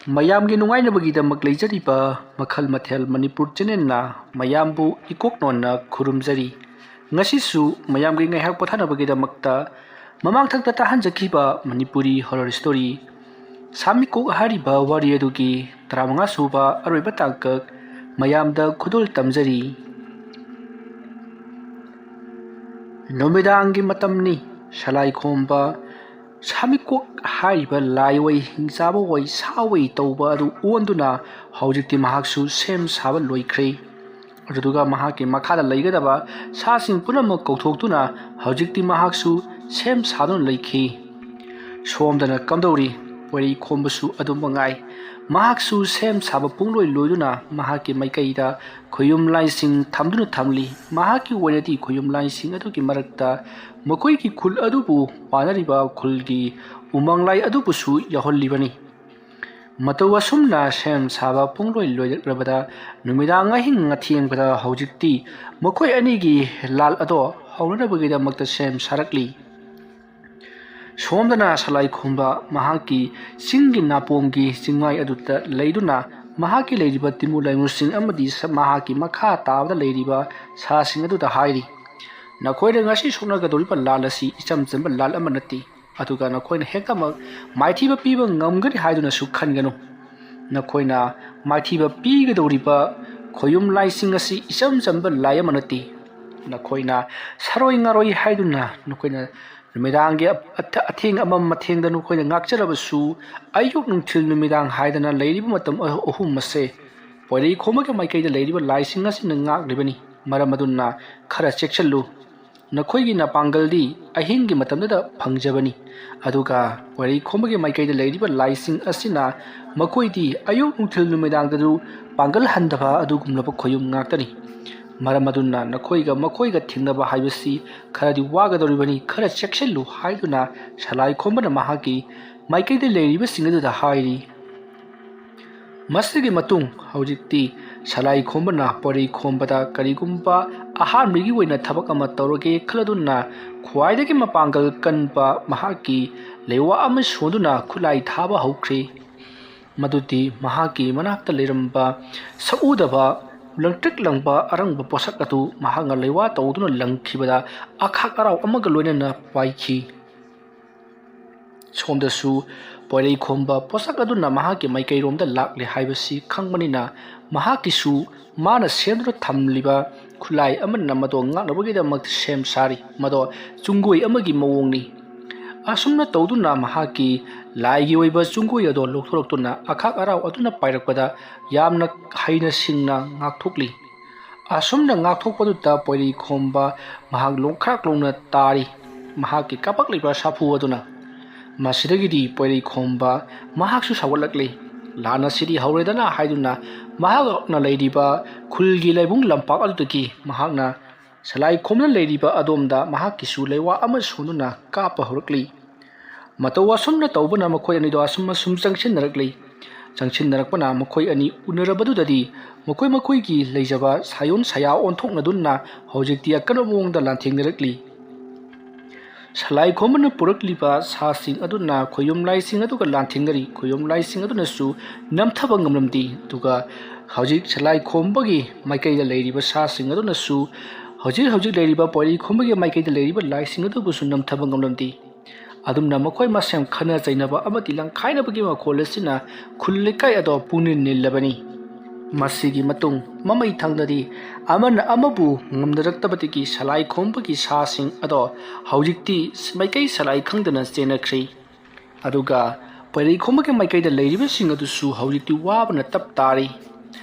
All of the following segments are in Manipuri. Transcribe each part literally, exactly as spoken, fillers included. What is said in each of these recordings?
ꯃꯌꯥꯝꯒꯤ ꯅꯨꯡꯉꯥꯏꯅꯕꯒꯤꯗꯃꯛ ꯂꯩꯖꯔꯤꯕ ꯃꯈꯜ ꯃꯊꯦꯜ ꯃꯅꯤꯄꯨꯔ ꯆꯦꯅꯦꯜꯅ ꯃꯌꯥꯝꯕꯨ ꯏꯀꯣꯛ ꯅꯣꯟꯅ ꯈꯨꯔꯨꯝꯖꯔꯤ꯫ ꯉꯁꯤꯁꯨ ꯃꯌꯥꯝꯒꯤ ꯉꯥꯏꯍꯥꯛ ꯄꯣꯊꯥꯅꯕꯒꯤꯗꯃꯛꯇ ꯃꯃꯥꯡꯊꯛꯇ ꯇꯥꯍꯟꯖꯈꯤꯕ ꯃꯅꯤꯄꯨꯔꯤ ꯍꯣꯔꯔ ꯁ꯭ꯇꯣꯔꯤ ꯁꯥꯃꯤꯀꯣꯛ ꯍꯥꯏꯔꯤꯕ ꯋꯥꯔꯤ ꯑꯗꯨꯒꯤ ꯇꯔꯥꯃꯉꯥ ꯁꯨꯕ ꯑꯔꯣꯏꯕ ꯇꯥꯡꯀꯛ ꯃꯌꯥꯝꯗ ꯈꯨꯗꯣꯜ ꯇꯝꯖꯔꯤ꯫ ꯅꯨꯃꯤꯗꯥꯡꯒꯤ ꯃꯇꯝꯅꯤ꯫ ꯁꯂꯥꯏ ꯈꯣꯝꯕ ꯁꯥꯃꯤꯀꯣꯛ ꯍꯥꯏꯔꯤꯕ ꯂꯥꯏ ꯑꯣꯏ, ꯍꯤꯡꯆꯥꯕ ꯑꯣꯏ, ꯁꯥ ꯑꯣꯏ ꯇꯧꯕ ꯑꯗꯨ ꯑꯣꯟꯗꯨꯅ ꯍꯧꯖꯤꯛꯇꯤ ꯃꯍꯥꯛꯁꯨ ꯁꯦꯝ ꯁꯥꯕ ꯂꯣꯏꯈ꯭ꯔꯦ꯫ ꯑꯗꯨꯗꯨꯒ ꯃꯍꯥꯛꯀꯤ ꯃꯈꯥꯗ ꯂꯩꯒꯗꯕ ꯁꯥꯁꯤꯡ ꯄꯨꯝꯅꯃꯛ ꯀꯧꯊꯣꯛꯇꯨꯅ ꯍꯧꯖꯤꯛꯇꯤ ꯃꯍꯥꯛꯁꯨ ꯁꯦꯝ ꯁꯥꯗꯨꯅ ꯂꯩꯈꯤ꯫ ꯁꯣꯝꯗꯅ ꯀꯝꯗꯧꯔꯤ? ꯄꯣꯏꯔꯩ ꯈꯣꯝꯕꯁꯨ ꯑꯗꯨꯝ ꯃꯉꯥꯏ꯫ ꯃꯍꯥꯛꯁꯨ ꯁꯦꯝ ꯁꯥꯕ ꯄꯨꯡꯂꯣꯏ ꯂꯣꯏꯗꯨꯅ ꯃꯍꯥꯛꯀꯤ ꯃꯥꯏꯀꯩꯗ ꯈꯣꯌꯨꯝ ꯂꯥꯏꯁꯤꯡ ꯊꯝꯗꯨꯅ ꯊꯝꯂꯤ꯫ ꯃꯍꯥꯛꯀꯤ ꯑꯣꯏꯅꯗꯤ ꯈꯣꯌꯨꯝ ꯂꯥꯏꯁꯤꯡ ꯑꯗꯨꯒꯤ ꯃꯔꯛꯇ ꯃꯈꯣꯏꯒꯤ ꯈꯨꯜ ꯑꯗꯨꯕꯨ ꯄꯥꯟꯅꯔꯤꯕ ꯈꯨꯜꯒꯤ ꯎꯃꯪ ꯂꯥꯏ ꯑꯗꯨꯕꯨꯁꯨ ꯌꯥꯎꯍꯜꯂꯤꯕꯅꯤ꯫ ꯃꯇꯧ ꯑꯁꯨꯝꯅ ꯁꯦꯝ ꯁꯥꯕ ꯄꯨꯡꯂꯣꯏ ꯂꯣꯏꯔꯛꯂꯕꯗ ꯅꯨꯃꯤꯗꯥꯡ ꯑꯍꯤꯡ ꯑꯊꯦꯡꯕꯗ ꯍꯧꯖꯤꯛꯇꯤ ꯃꯈꯣꯏ ꯑꯅꯤꯒꯤ ꯂꯥꯜ ꯑꯗꯣ ꯍꯧꯅꯅꯕꯒꯤꯗꯃꯛꯇ ꯁꯦꯝ ꯁꯥꯔꯛꯂꯤ꯫ ꯁꯣꯝꯗꯅ ꯁꯂꯥꯏ ꯈꯣꯝꯕ ꯃꯍꯥꯛꯀꯤ ꯆꯤꯡꯒꯤ ꯅꯥꯄꯣꯝꯒꯤ ꯆꯤꯡꯃꯥꯏ ꯑꯗꯨꯗ ꯂꯩꯗꯨꯅ ꯃꯍꯥꯛꯀꯤ ꯂꯩꯔꯤꯕ ꯇꯤꯃꯨ ꯂꯩꯃꯨꯁꯤꯡ ꯑꯃꯗꯤ ꯁ-, ꯃꯍꯥꯛꯀꯤ ꯃꯈꯥ ꯇꯥꯕꯗ ꯂꯩꯔꯤꯕ ꯁꯥꯁꯤꯡ ꯑꯗꯨꯗ ꯍꯥꯏꯔꯤ, "ꯅꯈꯣꯏꯅ ꯉꯁꯤ ꯁꯣꯛꯅꯒꯗꯧꯔꯤꯕ ꯂꯥꯜ ꯑꯁꯤ ꯏꯆꯝ ꯆꯝꯕ ꯂꯥꯜ ꯑꯃ ꯅꯠꯇꯦ꯫ ꯑꯗꯨꯒ ꯅꯈꯣꯏꯅ ꯍꯦꯛꯇꯃꯛ ꯃꯥꯏꯊꯤꯕ ꯄꯤꯕ ꯉꯝꯒꯅꯤ ꯍꯥꯏꯗꯨꯅꯁꯨ ꯈꯟꯒꯅꯨ꯫ ꯅꯈꯣꯏꯅ ꯃꯥꯏꯊꯤꯕ ꯄꯤꯒꯗꯧꯔꯤꯕ ꯈꯣꯌꯨꯝ ꯂꯥꯏꯁꯤꯡ ꯑꯁꯤ ꯏꯆꯝ ꯆꯝꯕ ꯂꯥꯏ ꯑꯃ ꯅꯠꯇꯦ꯫ ꯅꯈꯣꯏꯅ ꯁꯥꯔꯣꯏ ꯉꯥꯔꯣꯏ ꯍꯥꯏꯗꯨꯅ ꯅꯈꯣꯏꯅ ꯅꯨꯃꯤꯗꯥꯡꯒꯤ ꯑꯊ-, ꯑꯊꯦꯡ ꯑꯃꯝ ꯑꯊꯦꯡꯗ ꯅꯈꯣꯏꯅ ꯉꯥꯛꯆꯔꯕꯁꯨ, ꯑꯌꯨꯛ, ꯅꯨꯡꯊꯤꯜ, ꯅꯨꯃꯤꯗꯥꯡ ꯍꯥꯏꯗꯅ ꯂꯩꯔꯤꯕ ꯃꯇꯝ ꯑ-, ꯑꯍꯨꯝ ꯑꯁꯦ ꯄꯣꯏꯔꯩ ꯈꯣꯝꯕꯒꯤ ꯃꯥꯏꯀꯩꯗ ꯂꯩꯔꯤꯕ ꯂꯥꯏꯁꯤꯡ ꯑꯁꯤꯅ ꯉꯥꯛꯂꯤꯕꯅꯤ꯫ ꯃꯔꯝ ꯑꯗꯨꯅ ꯈꯔ ꯆꯦꯛꯁꯤꯜꯂꯨ꯫ ꯅꯈꯣꯏꯒꯤ ꯅꯄꯥꯡꯒꯜꯗꯤ ꯑꯍꯤꯡꯒꯤ ꯃꯇꯝꯗꯗ ꯐꯪꯖꯕꯅꯤ꯫ ꯑꯗꯨꯒ ꯄꯣꯏꯔꯩ ꯈꯣꯝꯕꯒꯤ ꯃꯥꯏꯀꯩꯗ ꯂꯩꯔꯤꯕ ꯂꯥꯏꯁꯤꯡ ꯑꯁꯤꯅ ꯃꯈꯣꯏꯗꯤ ꯑꯌꯨꯛ, ꯅꯨꯡꯊꯤꯜ, ꯅꯨꯃꯤꯗꯥꯡꯗꯁꯨ ꯄꯥꯡꯒꯜ ꯍꯟꯗꯕ ꯑꯗꯨꯒꯨꯝꯂꯕ ꯈꯣꯌꯨꯝ ꯉꯥꯛꯇꯅꯤ꯫ ꯃꯔꯝ ꯑꯗꯨꯅ ꯅꯈꯣꯏꯒ ꯃꯈꯣꯏꯒ ꯊꯦꯡꯅꯕ ꯍꯥꯏꯕꯁꯤ ꯈꯔꯗꯤ ꯋꯥꯒꯗꯧꯔꯤꯕꯅꯤ꯫ ꯈꯔ ꯆꯦꯛꯁꯤꯜꯂꯨ" ꯍꯥꯏꯗꯨꯅ ꯁꯂꯥꯏ ꯈꯣꯝꯕꯅ ꯃꯍꯥꯛꯀꯤ ꯃꯥꯏꯀꯩꯗ ꯂꯩꯔꯤꯕꯁꯤꯡ ꯑꯗꯨꯗ ꯍꯥꯏꯔꯤ꯫ ꯃꯁꯤꯒꯤ ꯃꯇꯨꯡ ꯍꯧꯖꯤꯛꯇꯤ ꯁꯂꯥꯏ ꯈꯣꯝꯕꯅ ꯄꯣꯏꯔꯩ ꯈꯣꯝꯕꯗ ꯀꯔꯤꯒꯨꯝꯕ ꯑꯍꯥꯟꯕꯒꯤ ꯑꯣꯏꯅ ꯊꯕꯛ ꯑꯃ ꯇꯧꯔꯒꯦ ꯈꯜꯂꯗꯨꯅ ꯈ꯭ꯋꯥꯏꯗꯒꯤ ꯃꯄꯥꯡꯒꯜ ꯀꯟꯕ ꯃꯍꯥꯛꯀꯤ ꯂꯩꯋꯥ ꯑꯃ ꯁꯣꯟꯗꯨꯅ ꯈꯨꯠꯂꯥꯏ ꯊꯥꯕ ꯍꯧꯈ꯭ꯔꯦ꯫ ꯃꯗꯨꯗꯤ ꯃꯍꯥꯛꯀꯤ ꯃꯅꯥꯛꯇ ꯂꯩꯔꯝꯕ ꯁꯛꯎꯗꯕ ꯂꯪꯇ꯭ꯔꯤꯛ ꯂꯪꯕ ꯑꯔꯪꯕ ꯄꯣꯠꯁꯛ ꯑꯗꯨ ꯃꯍꯥꯛꯅ ꯂꯩꯋꯥ ꯇꯧꯗꯨꯅ ꯂꯪꯈꯤꯕꯗ ꯑꯈꯥꯛ ꯑꯔꯥꯎ ꯑꯃꯒ ꯂꯣꯏꯅꯅ ꯄꯥꯏꯈꯤ꯫ ꯁꯣꯝꯗꯁꯨ ꯄꯣꯏꯔꯩꯈꯣꯝꯕ ꯄꯣꯠꯁꯛ ꯑꯗꯨꯅ ꯃꯍꯥꯛꯀꯤ ꯃꯥꯏꯀꯩꯔꯣꯝꯗ ꯂꯥꯛꯂꯦ ꯍꯥꯏꯕꯁꯤ ꯈꯪꯕꯅꯤꯅ, ꯃꯍꯥꯛꯀꯤꯁꯨ ꯃꯥꯅ ꯁꯦꯝꯗꯨꯅ ꯊꯝꯂꯤꯕ ꯈꯨꯠꯂꯥꯏ ꯑꯃꯅ ꯃꯗꯣ ꯉꯥꯛꯅꯕꯒꯤꯗꯃꯛ ꯁꯦꯝ ꯁꯥꯔꯤ꯫ ꯃꯗꯣ ꯆꯨꯡꯒꯣꯏ ꯑꯃꯒꯤ ꯃꯑꯣꯡꯅꯤ꯫ ꯑꯁꯨꯝꯅ ꯇꯧꯗꯨꯅ ꯃꯍꯥꯛꯀꯤ ꯂꯥꯏꯒꯤ ꯑꯣꯏꯕ ꯆꯨꯡꯒꯣꯏ ꯑꯗꯣ ꯂꯧꯊꯣꯔꯛꯇꯨꯅ ꯑꯈꯥꯛ ꯑꯔꯥꯎ ꯑꯗꯨꯅ ꯄꯥꯏꯔꯛꯄꯗ ꯌꯥꯝꯅ ꯍꯩꯅ ꯁꯤꯡꯅ ꯉꯥꯛꯊꯣꯛꯂꯤ꯫ ꯑꯁꯨꯝꯅ ꯉꯥꯛꯊꯣꯛꯄꯗꯨꯗ ꯄꯣꯏꯔꯩꯈꯣꯝꯕ ꯃꯍꯥꯛ ꯂꯣꯡꯈ꯭ꯔꯥꯛ ꯂꯣꯡꯅ ꯇꯥꯔꯤ꯫ ꯃꯍꯥꯛꯀꯤ ꯀꯥꯄꯛꯂꯤꯕ ꯁꯥꯐꯨ ꯑꯗꯨꯅ꯫ ꯃꯁꯤꯗꯒꯤꯗꯤ ꯄꯣꯏꯔꯩꯈꯣꯝꯕ ꯃꯍꯥꯛꯁꯨ ꯁꯥꯎꯒꯠꯂꯛꯂꯤ꯫ ꯂꯥꯟ ꯑꯁꯤꯗꯤ ꯍꯧꯔꯦꯗꯅ ꯍꯥꯏꯗꯨꯅ ꯃꯍꯥꯛꯅ ꯂꯩꯔꯤꯕ ꯈꯨꯜꯒꯤ ꯂꯥꯏꯕꯨꯡ ꯂꯝꯄꯥꯛ ꯑꯗꯨꯗꯒꯤ ꯃꯍꯥꯛꯅ ꯁꯂꯥꯏꯈꯣꯝꯅ ꯂꯩꯔꯤꯕ ꯑꯗꯣꯝꯗ ꯃꯍꯥꯛꯀꯤꯁꯨ ꯂꯩꯋꯥ ꯑꯃ ꯁꯣꯟꯗꯨꯅ ꯀꯥꯞꯄ ꯍꯧꯔꯛꯂꯤ꯫ ꯃꯇꯧ ꯑꯁꯨꯝꯅ ꯇꯧꯕꯅ ꯃꯈꯣꯏ ꯑꯅꯤꯗꯣ ꯑꯁꯨꯝ ꯑꯁꯨꯝ ꯆꯪꯁꯤꯟꯅꯔꯛꯂꯤ꯫ ꯆꯪꯁꯤꯟꯅꯔꯛꯄꯅ ꯃꯈꯣꯏ ꯑꯅꯤ ꯎꯅꯔꯕꯗꯨꯗꯗꯤ ꯃꯈꯣꯏ ꯃꯈꯣꯏꯒꯤ ꯂꯩꯖꯕ ꯁꯥꯌꯣꯟ ꯁꯌꯥ ꯑꯣꯟꯊꯣꯛꯅꯗꯨꯅ ꯍꯧꯖꯤꯛꯇꯤ ꯑꯀꯟꯕ ꯃꯑꯣꯡꯗ ꯂꯥꯟꯊꯦꯡꯅꯔꯛꯂꯤ꯫ ꯁꯂꯥꯏꯈꯣꯝꯕꯅ ꯄꯨꯔꯛꯂꯤꯕ ꯁꯥꯁꯤꯡ ꯑꯗꯨꯅ ꯈꯣꯌꯨꯝ ꯂꯥꯏꯁꯤꯡ ꯑꯗꯨꯒ ꯂꯥꯟꯊꯦꯡꯅꯔꯤ꯫ ꯈꯣꯌꯨꯝ ꯂꯥꯏꯁꯤꯡ ꯑꯗꯨꯅꯁꯨ ꯅꯝꯊꯕ ꯉꯝꯂꯝꯗꯦ꯫ ꯑꯗꯨꯒ ꯍꯧꯖꯤꯛ ꯁꯂꯥꯏꯈꯣꯝꯕꯒꯤ ꯃꯥꯏꯀꯩꯗ ꯂꯩꯔꯤꯕ ꯁꯥꯁꯤꯡ ꯑꯗꯨꯅꯁꯨ ꯍꯧꯖꯤꯛ ꯍꯧꯖꯤꯛ ꯂꯩꯔꯤꯕ ꯄꯣꯏꯔꯩꯈꯣꯝꯕꯒꯤ ꯃꯥꯏꯀꯩꯗ ꯂꯩꯔꯤꯕ ꯂꯥꯏꯁꯤꯡ ꯑꯗꯨꯕꯨꯁꯨ ꯅꯝꯊꯕ ꯉꯝꯂꯝꯗꯦ꯫ ꯑꯗꯨꯝꯅ ꯃꯈꯣꯏ ꯃꯁꯦꯜ ꯈꯠꯅ ꯆꯩꯅꯕ ꯑꯃꯗꯤ ꯂꯪꯈꯥꯏꯅꯕꯒꯤ ꯃꯈꯣꯜ ꯑꯁꯤꯅ ꯈꯨꯜ ꯂꯩꯀꯥꯏ ꯑꯗꯣ ꯄꯨꯡꯅꯤꯜ ꯅꯤꯜꯂꯕꯅꯤ꯫ ꯃꯁꯤꯒꯤ ꯃꯇꯨꯡ ꯃꯃꯩ ꯊꯪꯗꯗꯤ ꯑꯃꯅ ꯑꯃꯕꯨ ꯉꯝꯅꯔꯛꯇꯕꯗꯒꯤ ꯁꯂꯥꯏꯈꯣꯝꯕꯒꯤ ꯁꯥꯁꯤꯡ ꯑꯗꯣ ꯍꯧꯖꯤꯛꯇꯤ ꯃꯥꯏꯀꯩ ꯁꯂꯥꯏ ꯈꯪꯗꯅ ꯆꯦꯟꯅꯈ꯭ꯔꯤ꯫ ꯑꯗꯨꯒ ꯄꯣꯏꯔꯩꯈꯣꯝꯕꯒꯤ ꯃꯥꯏꯀꯩꯗ ꯂꯩꯔꯤꯕꯁꯤꯡ ꯑꯗꯨꯁꯨ ꯍꯧꯖꯤꯛꯇꯤ ꯋꯥꯕꯅ ꯇꯞ ꯇꯥꯔꯤ꯫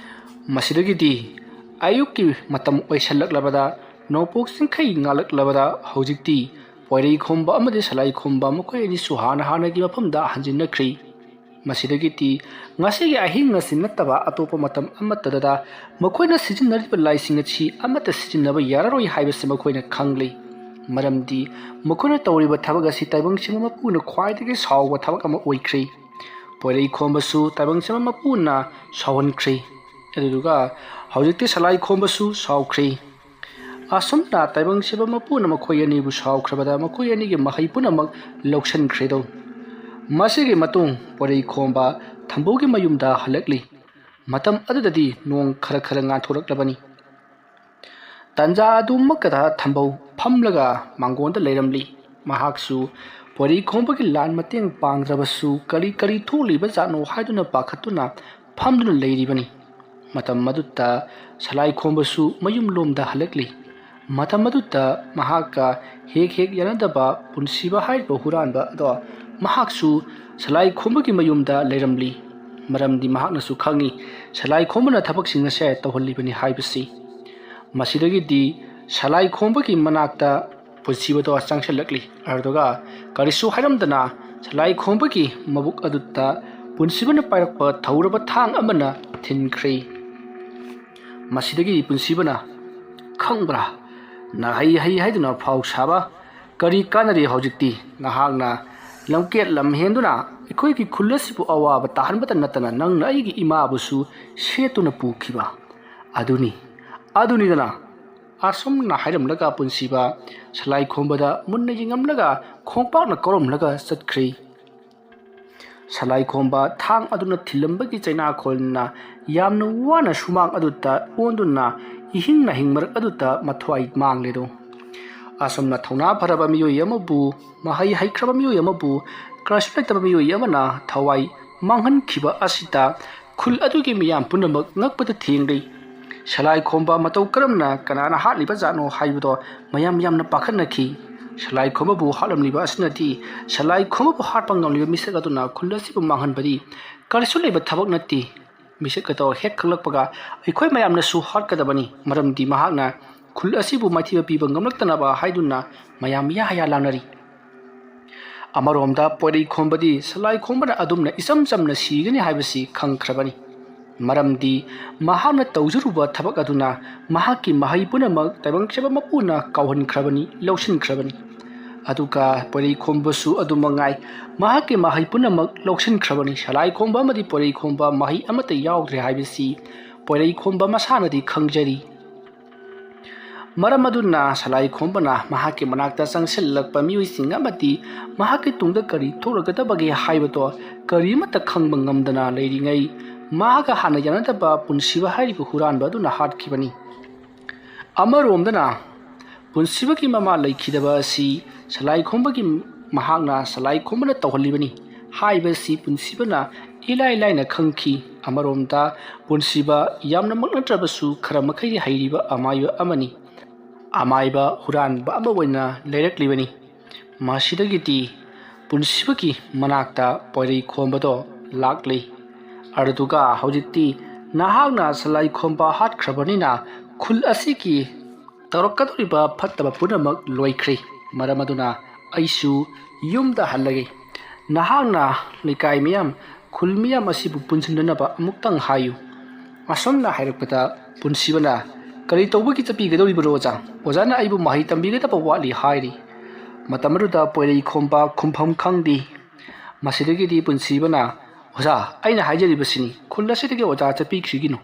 ꯃꯁꯤꯗꯒꯤꯗꯤ ꯑꯌꯨꯛꯀꯤ ꯃꯇꯝ ꯑꯣꯏꯁꯜꯂꯛꯂꯕꯗ, ꯅꯣꯡꯄꯣꯛ ꯆꯤꯡꯈꯩ ꯉꯥꯜꯂꯛꯂꯕꯗ ꯍꯧꯖꯤꯛꯇꯤ ꯄꯣꯏꯔꯩꯈꯣꯝꯕ ꯑꯃꯗꯤ ꯁꯂꯥꯏꯈꯣꯝꯕ ꯃꯈꯣꯏ ꯑꯅꯤꯁꯨ ꯍꯥꯟꯅ ꯍꯥꯟꯅꯒꯤ ꯃꯐꯝꯗ ꯍꯟꯖꯤꯟꯅꯈ꯭ꯔꯤ꯫ ꯃꯁꯤꯗꯒꯤꯗꯤ ꯉꯁꯤꯒꯤ ꯑꯍꯤꯡ ꯑꯁꯤ ꯅꯠꯇꯕ ꯑꯇꯣꯞꯄ ꯃꯇꯝ ꯑꯃꯠꯇꯗ ꯃꯈꯣꯏꯅ ꯁꯤꯖꯤꯟꯅꯔꯤꯕ ꯂꯥꯏꯁꯤꯡ ꯑꯁꯤ ꯑꯃꯠꯇ ꯁꯤꯖꯤꯟꯅꯕ ꯌꯥꯔꯔꯣꯏ ꯍꯥꯏꯕꯁꯤ ꯃꯈꯣꯏꯅ ꯈꯪꯂꯤ꯫ ꯃꯔꯝꯗꯤ ꯃꯈꯣꯏꯅ ꯇꯧꯔꯤꯕ ꯊꯕꯛ ꯑꯁꯤ ꯇꯥꯏꯕꯪ ꯁꯤꯕ ꯃꯄꯨꯅ ꯈ꯭ꯋꯥꯏꯗꯒꯤ ꯁꯥꯎꯕ ꯊꯕꯛ ꯑꯃ ꯑꯣꯏꯈ꯭ꯔꯤ꯫ ꯄꯣꯏꯔꯩꯈꯣꯝꯕꯁꯨ ꯇꯥꯏꯕꯪ ꯁꯤꯕ ꯃꯄꯨꯅ ꯁꯥꯎꯍꯟꯈ꯭ꯔꯤ꯫ ꯑꯗꯨꯗꯨꯒ ꯍꯧꯖꯤꯛꯇꯤ ꯁꯂꯥꯏꯈꯣꯝꯕꯁꯨ ꯁꯥꯎꯈ꯭ꯔꯤ꯫ ꯑꯁꯨꯝꯅ ꯇꯥꯏꯕꯪ ꯁꯤꯕ ꯃꯄꯨꯅ ꯃꯈꯣꯏ ꯑꯅꯤꯕꯨ ꯁꯥꯎꯈ꯭ꯔꯕꯗ ꯃꯈꯣꯏ ꯑꯅꯤꯒꯤ ꯃꯍꯩ ꯄꯨꯝꯅꯃꯛ ꯂꯧꯁꯤꯟꯈ꯭ꯔꯦꯗꯣ꯫ ꯃꯁꯤꯒꯤ ꯃꯇꯨꯡ ꯄꯣꯏꯔꯩꯈꯣꯝꯕ ꯊꯝꯕꯧꯒꯤ ꯃꯌꯨꯝꯗ ꯍꯜꯂꯛꯂꯤ꯫ ꯃꯇꯝ ꯑꯗꯨꯗꯗꯤ ꯅꯣꯡ ꯈꯔ ꯈꯔ ꯉꯥꯟꯊꯣꯔꯛꯂꯕꯅꯤ꯫ ꯇꯟꯖꯥ ꯑꯗꯨꯃꯛꯇꯗ ꯊꯝꯕꯧ ꯐꯝꯂꯒ ꯃꯥꯡꯒꯣꯟꯗ ꯂꯩꯔꯝꯂꯤ꯫ ꯃꯍꯥꯛꯁꯨ ꯄꯣꯏꯔꯩꯈꯣꯝꯕꯒꯤ ꯂꯥꯟ ꯃꯇꯦꯡ ꯄꯥꯡꯗ꯭ꯔꯕꯁꯨ ꯀꯔꯤ ꯀꯔꯤ ꯊꯣꯛꯂꯤꯕ ꯖꯥꯠꯅꯣ ꯍꯥꯏꯗꯨꯅ ꯄꯥꯈꯠꯇꯨꯅ ꯐꯝꯗꯨꯅ ꯂꯩꯔꯤꯕꯅꯤ꯫ ꯃꯇꯝ ꯑꯗꯨꯗ ꯁꯂꯥꯏꯈꯣꯝꯕꯁꯨ ꯃꯌꯨꯝꯂꯣꯝꯗ ꯍꯜꯂꯛꯂꯤ꯫ ꯃꯇꯝ ꯑꯗꯨꯗ ꯃꯍꯥꯛꯀ ꯍꯦꯛ ꯍꯦꯛ ꯌꯥꯅꯗꯕ ꯄꯨꯟꯁꯤꯕ ꯍꯥꯏꯔꯤꯕ ꯍꯨꯔꯥꯟꯕ ꯑꯗꯣ ꯃꯍꯥꯛꯁꯨ ꯁꯂꯥꯏꯈꯣꯝꯕꯒꯤ ꯃꯌꯨꯝꯗ ꯂꯩꯔꯝꯂꯤ꯫ ꯃꯔꯝꯗꯤ ꯃꯍꯥꯛꯅꯁꯨ ꯈꯪꯏ ꯁꯂꯥꯏꯈꯣꯝꯕꯅ ꯊꯕꯛꯁꯤꯡ ꯑꯁꯦ ꯇꯧꯍꯜꯂꯤꯕꯅꯤ ꯍꯥꯏꯕꯁꯤ꯫ ꯃꯁꯤꯗꯒꯤꯗꯤ ꯁꯂꯥꯏꯈꯣꯝꯕꯒꯤ ꯃꯅꯥꯛꯇ ꯄꯨꯟꯁꯤꯕꯗꯣ ꯆꯪꯁꯤꯜꯂꯛꯂꯤ꯫ ꯑꯗꯨꯒ ꯀꯔꯤꯁꯨ ꯍꯥꯏꯔꯝꯗꯅ ꯁꯂꯥꯏꯈꯣꯝꯕꯒꯤ ꯃꯕꯨꯛ ꯑꯗꯨꯗ ꯄꯨꯟꯁꯤꯕꯅ ꯄꯥꯏꯔꯛꯄ ꯊꯧꯔꯕ ꯊꯥꯡ ꯑꯃꯅ ꯊꯤꯟꯈ꯭ꯔꯦ꯫ ꯃꯁꯤꯗꯒꯤ ꯄꯨꯟꯁꯤꯕꯅ, "ꯈꯪꯕ꯭ꯔꯥ, ꯅꯍꯩ ꯍꯩ ꯍꯥꯏꯗꯨꯅ ꯐꯥꯎ ꯁꯥꯕ ꯀꯔꯤ ꯀꯥꯟꯅꯔꯤ? ꯍꯧꯖꯤꯛꯇꯤ ꯅꯍꯥꯛꯅ ꯂꯝꯀꯦꯠ ꯂꯝꯍꯦꯟꯗꯨꯅ ꯑꯩꯈꯣꯏꯒꯤ ꯈꯨꯜ ꯑꯁꯤꯕꯨ ꯑꯋꯥꯕ ꯇꯥꯍꯟꯕꯇ ꯅꯠꯇꯅ ꯅꯪꯅ ꯑꯩꯒꯤ ꯏꯃꯥꯕꯨꯁꯨ ꯁꯦꯠꯇꯨꯅ ꯄꯨꯈꯤꯕ ꯑꯗꯨꯅꯤ, ꯑꯗꯨꯅꯤꯗꯅ"꯫ ꯑꯁꯨꯝꯅ ꯍꯥꯏꯔꯝꯂꯒ ꯄꯨꯟꯁꯤꯕ ꯁꯂꯥꯏꯈꯣꯝꯕꯗ ꯃꯨꯟꯅ ꯌꯦꯡꯉꯝꯂꯒ ꯈꯣꯡꯄꯥꯛꯅ ꯀꯧꯔꯝꯂꯒ ꯆꯠꯈ꯭ꯔꯦ꯫ ꯁꯂꯥꯏꯈꯣꯝꯕ ꯊꯥꯡ ꯑꯗꯨꯅ ꯊꯤꯜꯂꯝꯕꯒꯤ ꯆꯩꯅꯥꯈꯣꯜꯅ ꯌꯥꯝꯅ ꯋꯥꯅ ꯁꯨꯃꯥꯡ ꯑꯗꯨꯗ ꯑꯣꯟꯗꯨꯅ ꯏꯍꯤꯡ ꯅꯥꯍꯤꯡ ꯃꯔꯛ ꯑꯗꯨꯗ ꯃꯊ꯭ꯋꯥꯏ ꯃꯥꯡꯂꯦꯗꯣ꯫ ꯑꯁꯨꯝꯅ ꯊꯧꯅꯥ ꯐꯔꯕ ꯃꯤꯑꯣꯏ ꯑꯃꯕꯨ, ꯃꯍꯩ ꯍꯩꯈ꯭ꯔꯕ ꯃꯤꯑꯣꯏ ꯑꯃꯕꯨ, ꯀꯔꯤꯁꯨ ꯂꯩꯇꯕ ꯃꯤꯑꯣꯏ ꯑꯃꯅ ꯊꯋꯥꯏ ꯃꯥꯡꯍꯟꯈꯤꯕ ꯑꯁꯤꯗ ꯈꯨꯜ ꯑꯗꯨꯒꯤ ꯃꯤꯌꯥꯝ ꯄꯨꯝꯅꯃꯛ ꯉꯛꯄꯗ ꯊꯦꯡꯂꯤ꯫ ꯁꯂꯥꯏꯈꯣꯝꯕ ꯃꯇꯧ ꯀꯔꯝꯅ ꯀꯅꯥꯅ ꯍꯥꯠꯂꯤꯕ ꯖꯥꯠꯅꯣ ꯍꯥꯏꯕꯗꯣ ꯃꯌꯥꯝ ꯌꯥꯝꯅ ꯄꯥꯈꯠꯅꯈꯤ꯫ ꯁꯂꯥꯏꯈꯣꯝꯕꯕꯨ ꯍꯥꯠꯂꯝꯂꯤꯕ ꯑꯁꯤꯅꯗꯤ ꯁꯂꯥꯏꯈꯣꯝꯕꯕꯨ ꯍꯥꯠꯄ ꯉꯝꯂꯤꯕ ꯃꯤꯁꯛ ꯑꯗꯨꯅ ꯈꯨꯜ ꯑꯁꯤꯕꯨ ꯃꯥꯡꯍꯟꯕꯗꯤ ꯀꯔꯤꯁꯨ ꯂꯩꯕ ꯊꯕꯛ ꯅꯠꯇꯦ꯫ ꯃꯤꯁꯛ ꯑꯗꯣ ꯍꯦꯛ ꯈꯪꯂꯛꯄꯒ ꯑꯩꯈꯣꯏ ꯃꯌꯥꯝꯅꯁꯨ ꯍꯥꯠꯀꯗꯕꯅꯤ, ꯃꯔꯝꯗꯤ ꯃꯍꯥꯛꯅ ꯈꯨꯜ ꯑꯁꯤꯕꯨ ꯃꯥꯏꯊꯤꯕ ꯄꯤꯕ ꯉꯝꯂꯛꯇꯅꯕ ꯍꯥꯏꯗꯨꯅ ꯃꯌꯥꯝ ꯌꯥ ꯌꯥ ꯂꯥꯎꯅꯔꯤ꯫ ꯑꯃꯔꯣꯝꯗ ꯄꯣꯏꯔꯩꯈꯣꯝꯕꯗꯤ ꯁꯂꯥꯏꯈꯣꯝꯕꯅ ꯑꯗꯨꯝꯅ ꯏꯆꯝ ꯆꯝꯅ ꯁꯤꯒꯅꯤ ꯍꯥꯏꯕꯁꯤ ꯈꯪꯈ꯭ꯔꯕꯅꯤ꯫ ꯃꯔꯝꯗꯤ ꯃꯍꯥꯛꯅ ꯇꯧꯖꯔꯨꯕ ꯊꯕꯛ ꯑꯗꯨꯅ ꯃꯍꯥꯛꯀꯤ ꯃꯍꯩ ꯄꯨꯝꯅꯃꯛ ꯇꯥꯏꯕꯪ ꯆꯦꯟꯕ ꯃꯄꯨꯅ ꯀꯥꯎꯍꯟꯈ꯭ꯔꯕꯅꯤ, ꯂꯧꯁꯤꯟꯈ꯭ꯔꯕꯅꯤ꯫ ꯑꯗꯨꯒ ꯄꯣꯏꯔꯩꯈꯣꯝꯕꯁꯨ ꯑꯗꯨꯃꯉꯥꯏ, ꯃꯍꯥꯛꯀꯤ ꯃꯍꯩ ꯄꯨꯝꯅꯃꯛ ꯂꯧꯁꯤꯟꯈ꯭ꯔꯕꯅꯤ꯫ ꯁꯂꯥꯏꯈꯣꯝꯕ ꯑꯃꯗꯤ ꯄꯣꯏꯔꯩꯈꯣꯝꯕ ꯃꯍꯩ ꯑꯃꯠꯇ ꯌꯥꯎꯗ꯭ꯔꯦ ꯍꯥꯏꯕꯁꯤ ꯄꯣꯏꯔꯩꯈꯣꯝꯕ ꯃꯁꯥꯅꯗꯤ ꯈꯪꯖꯔꯤ꯫ ꯃꯔꯝ ꯑꯗꯨꯅ ꯁꯂꯥꯏ ꯈꯣꯝꯕꯅ ꯃꯍꯥꯛꯀꯤ ꯃꯅꯥꯛꯇ ꯆꯪꯁꯤꯜꯂꯛꯄ ꯃꯤꯑꯣꯏꯁꯤꯡ ꯑꯃꯗꯤ ꯃꯍꯥꯛꯀꯤ ꯇꯨꯡꯗ ꯀꯔꯤ ꯊꯣꯛꯂꯒꯗꯕꯒꯦ ꯍꯥꯏꯕꯗꯣ ꯀꯔꯤꯃꯠꯇ ꯈꯪꯕ ꯉꯝꯗꯅ ꯂꯩꯔꯤꯉꯩ, ꯃꯍꯥꯛꯀ ꯍꯥꯟꯅ ꯌꯥꯅꯗꯕ ꯄꯨꯟꯁꯤꯕ ꯍꯥꯏꯔꯤꯕ ꯍꯨꯔꯥꯟꯕ ꯑꯗꯨꯅ ꯍꯥꯠꯈꯤꯕꯅꯤ꯫ ꯑꯃꯔꯣꯝꯗꯅ ꯄꯨꯟꯁꯤꯕꯒꯤ ꯃꯃꯥ ꯂꯩꯈꯤꯗꯕ ꯑꯁꯤ ꯁꯂꯥꯏ ꯈꯣꯝꯕꯒꯤ, ꯃꯍꯥꯛꯅ ꯁꯂꯥꯏ ꯈꯣꯝꯕꯅ ꯇꯧꯍꯜꯂꯤꯕꯅꯤ ꯍꯥꯏꯕꯁꯤ ꯄꯨꯟꯁꯤꯕꯅ ꯏꯂꯥꯏ ꯂꯥꯏꯅ ꯈꯪꯈꯤ꯫ ꯑꯃꯔꯣꯝꯗ ꯄꯨꯟꯁꯤꯕ ꯌꯥꯝꯅꯃꯛ ꯅꯠꯇ꯭ꯔꯕꯁꯨ ꯈꯔ ꯃꯈꯩꯗꯤ ꯍꯩꯔꯤꯕ ꯑꯃꯥꯏꯕ ꯑꯃꯅꯤ꯫ ꯑꯃꯥꯏꯕ ꯍꯨꯔꯥꯟꯕ ꯑꯃ ꯑꯣꯏꯅ ꯂꯩꯔꯛꯂꯤꯕꯅꯤ꯫ ꯃꯁꯤꯗꯒꯤꯗꯤ ꯄꯨꯟꯁꯤꯕꯒꯤ ꯃꯅꯥꯛꯇ ꯄꯣꯏꯔꯩ ꯈꯣꯝꯕꯗꯣ ꯂꯥꯛꯂꯤ꯫ ꯑꯗꯨꯒ ꯍꯧꯖꯤꯛꯇꯤ ꯅꯍꯥꯛꯅ ꯁꯂꯥꯏ ꯈꯣꯝꯕ ꯍꯥꯠꯈ꯭ꯔꯕꯅꯤꯅ ꯈꯨꯜ ꯑꯁꯤꯒꯤ ꯇꯧꯔꯛꯀꯗꯧꯔꯤꯕ ꯐꯠꯇꯕ ꯄꯨꯝꯅꯃꯛ ꯂꯣꯏꯈ꯭ꯔꯦ꯫ ꯃꯔꯝ ꯑꯗꯨꯅ ꯑꯩꯁꯨ ꯌꯨꯝꯗ ꯍꯜꯂꯒꯦ꯫ ꯅꯍꯥꯛꯅ ꯂꯩꯀꯥꯏ ꯃꯤꯌꯥꯝ, ꯈꯨꯜ ꯃꯤꯌꯥꯝ ꯑꯁꯤꯕꯨ ꯄꯨꯟꯁꯤꯟꯅꯅꯕ ꯑꯃꯨꯛꯇꯪ ꯍꯥꯏꯌꯨ꯫ ꯑꯁꯨꯝꯅ ꯍꯥꯏꯔꯛꯄꯗ ꯄꯨꯟꯁꯤꯕꯅ, "ꯀꯔꯤ ꯇꯧꯕꯒꯤ ꯆꯠꯄꯤꯒꯗꯧꯔꯤꯕꯅꯣ ꯑꯣꯖꯥ? ꯑꯣꯖꯥꯅ ꯑꯩꯕꯨ ꯃꯍꯩ ꯇꯝꯕꯤꯒꯗꯕ ꯋꯥꯠꯂꯤ" ꯍꯥꯏꯔꯤ꯫ ꯃꯇꯝ ꯑꯗꯨꯗ ꯄꯣꯏꯔꯩ ꯈꯣꯝꯕ ꯈꯨꯝꯐꯝ ꯈꯪꯗꯦ꯫ ꯃꯁꯤꯗꯒꯤꯗꯤ ꯄꯨꯟꯁꯤꯕꯅ, "ꯑꯣꯖꯥ, ꯑꯩꯅ ꯍꯥꯏꯖꯔꯤꯕꯁꯤꯅꯤ, ꯈꯨꯜ ꯑꯁꯤꯗꯒꯤ ꯑꯣꯖꯥ ꯆꯠꯄꯤꯈ꯭ꯔꯤꯒꯤꯅꯨ꯫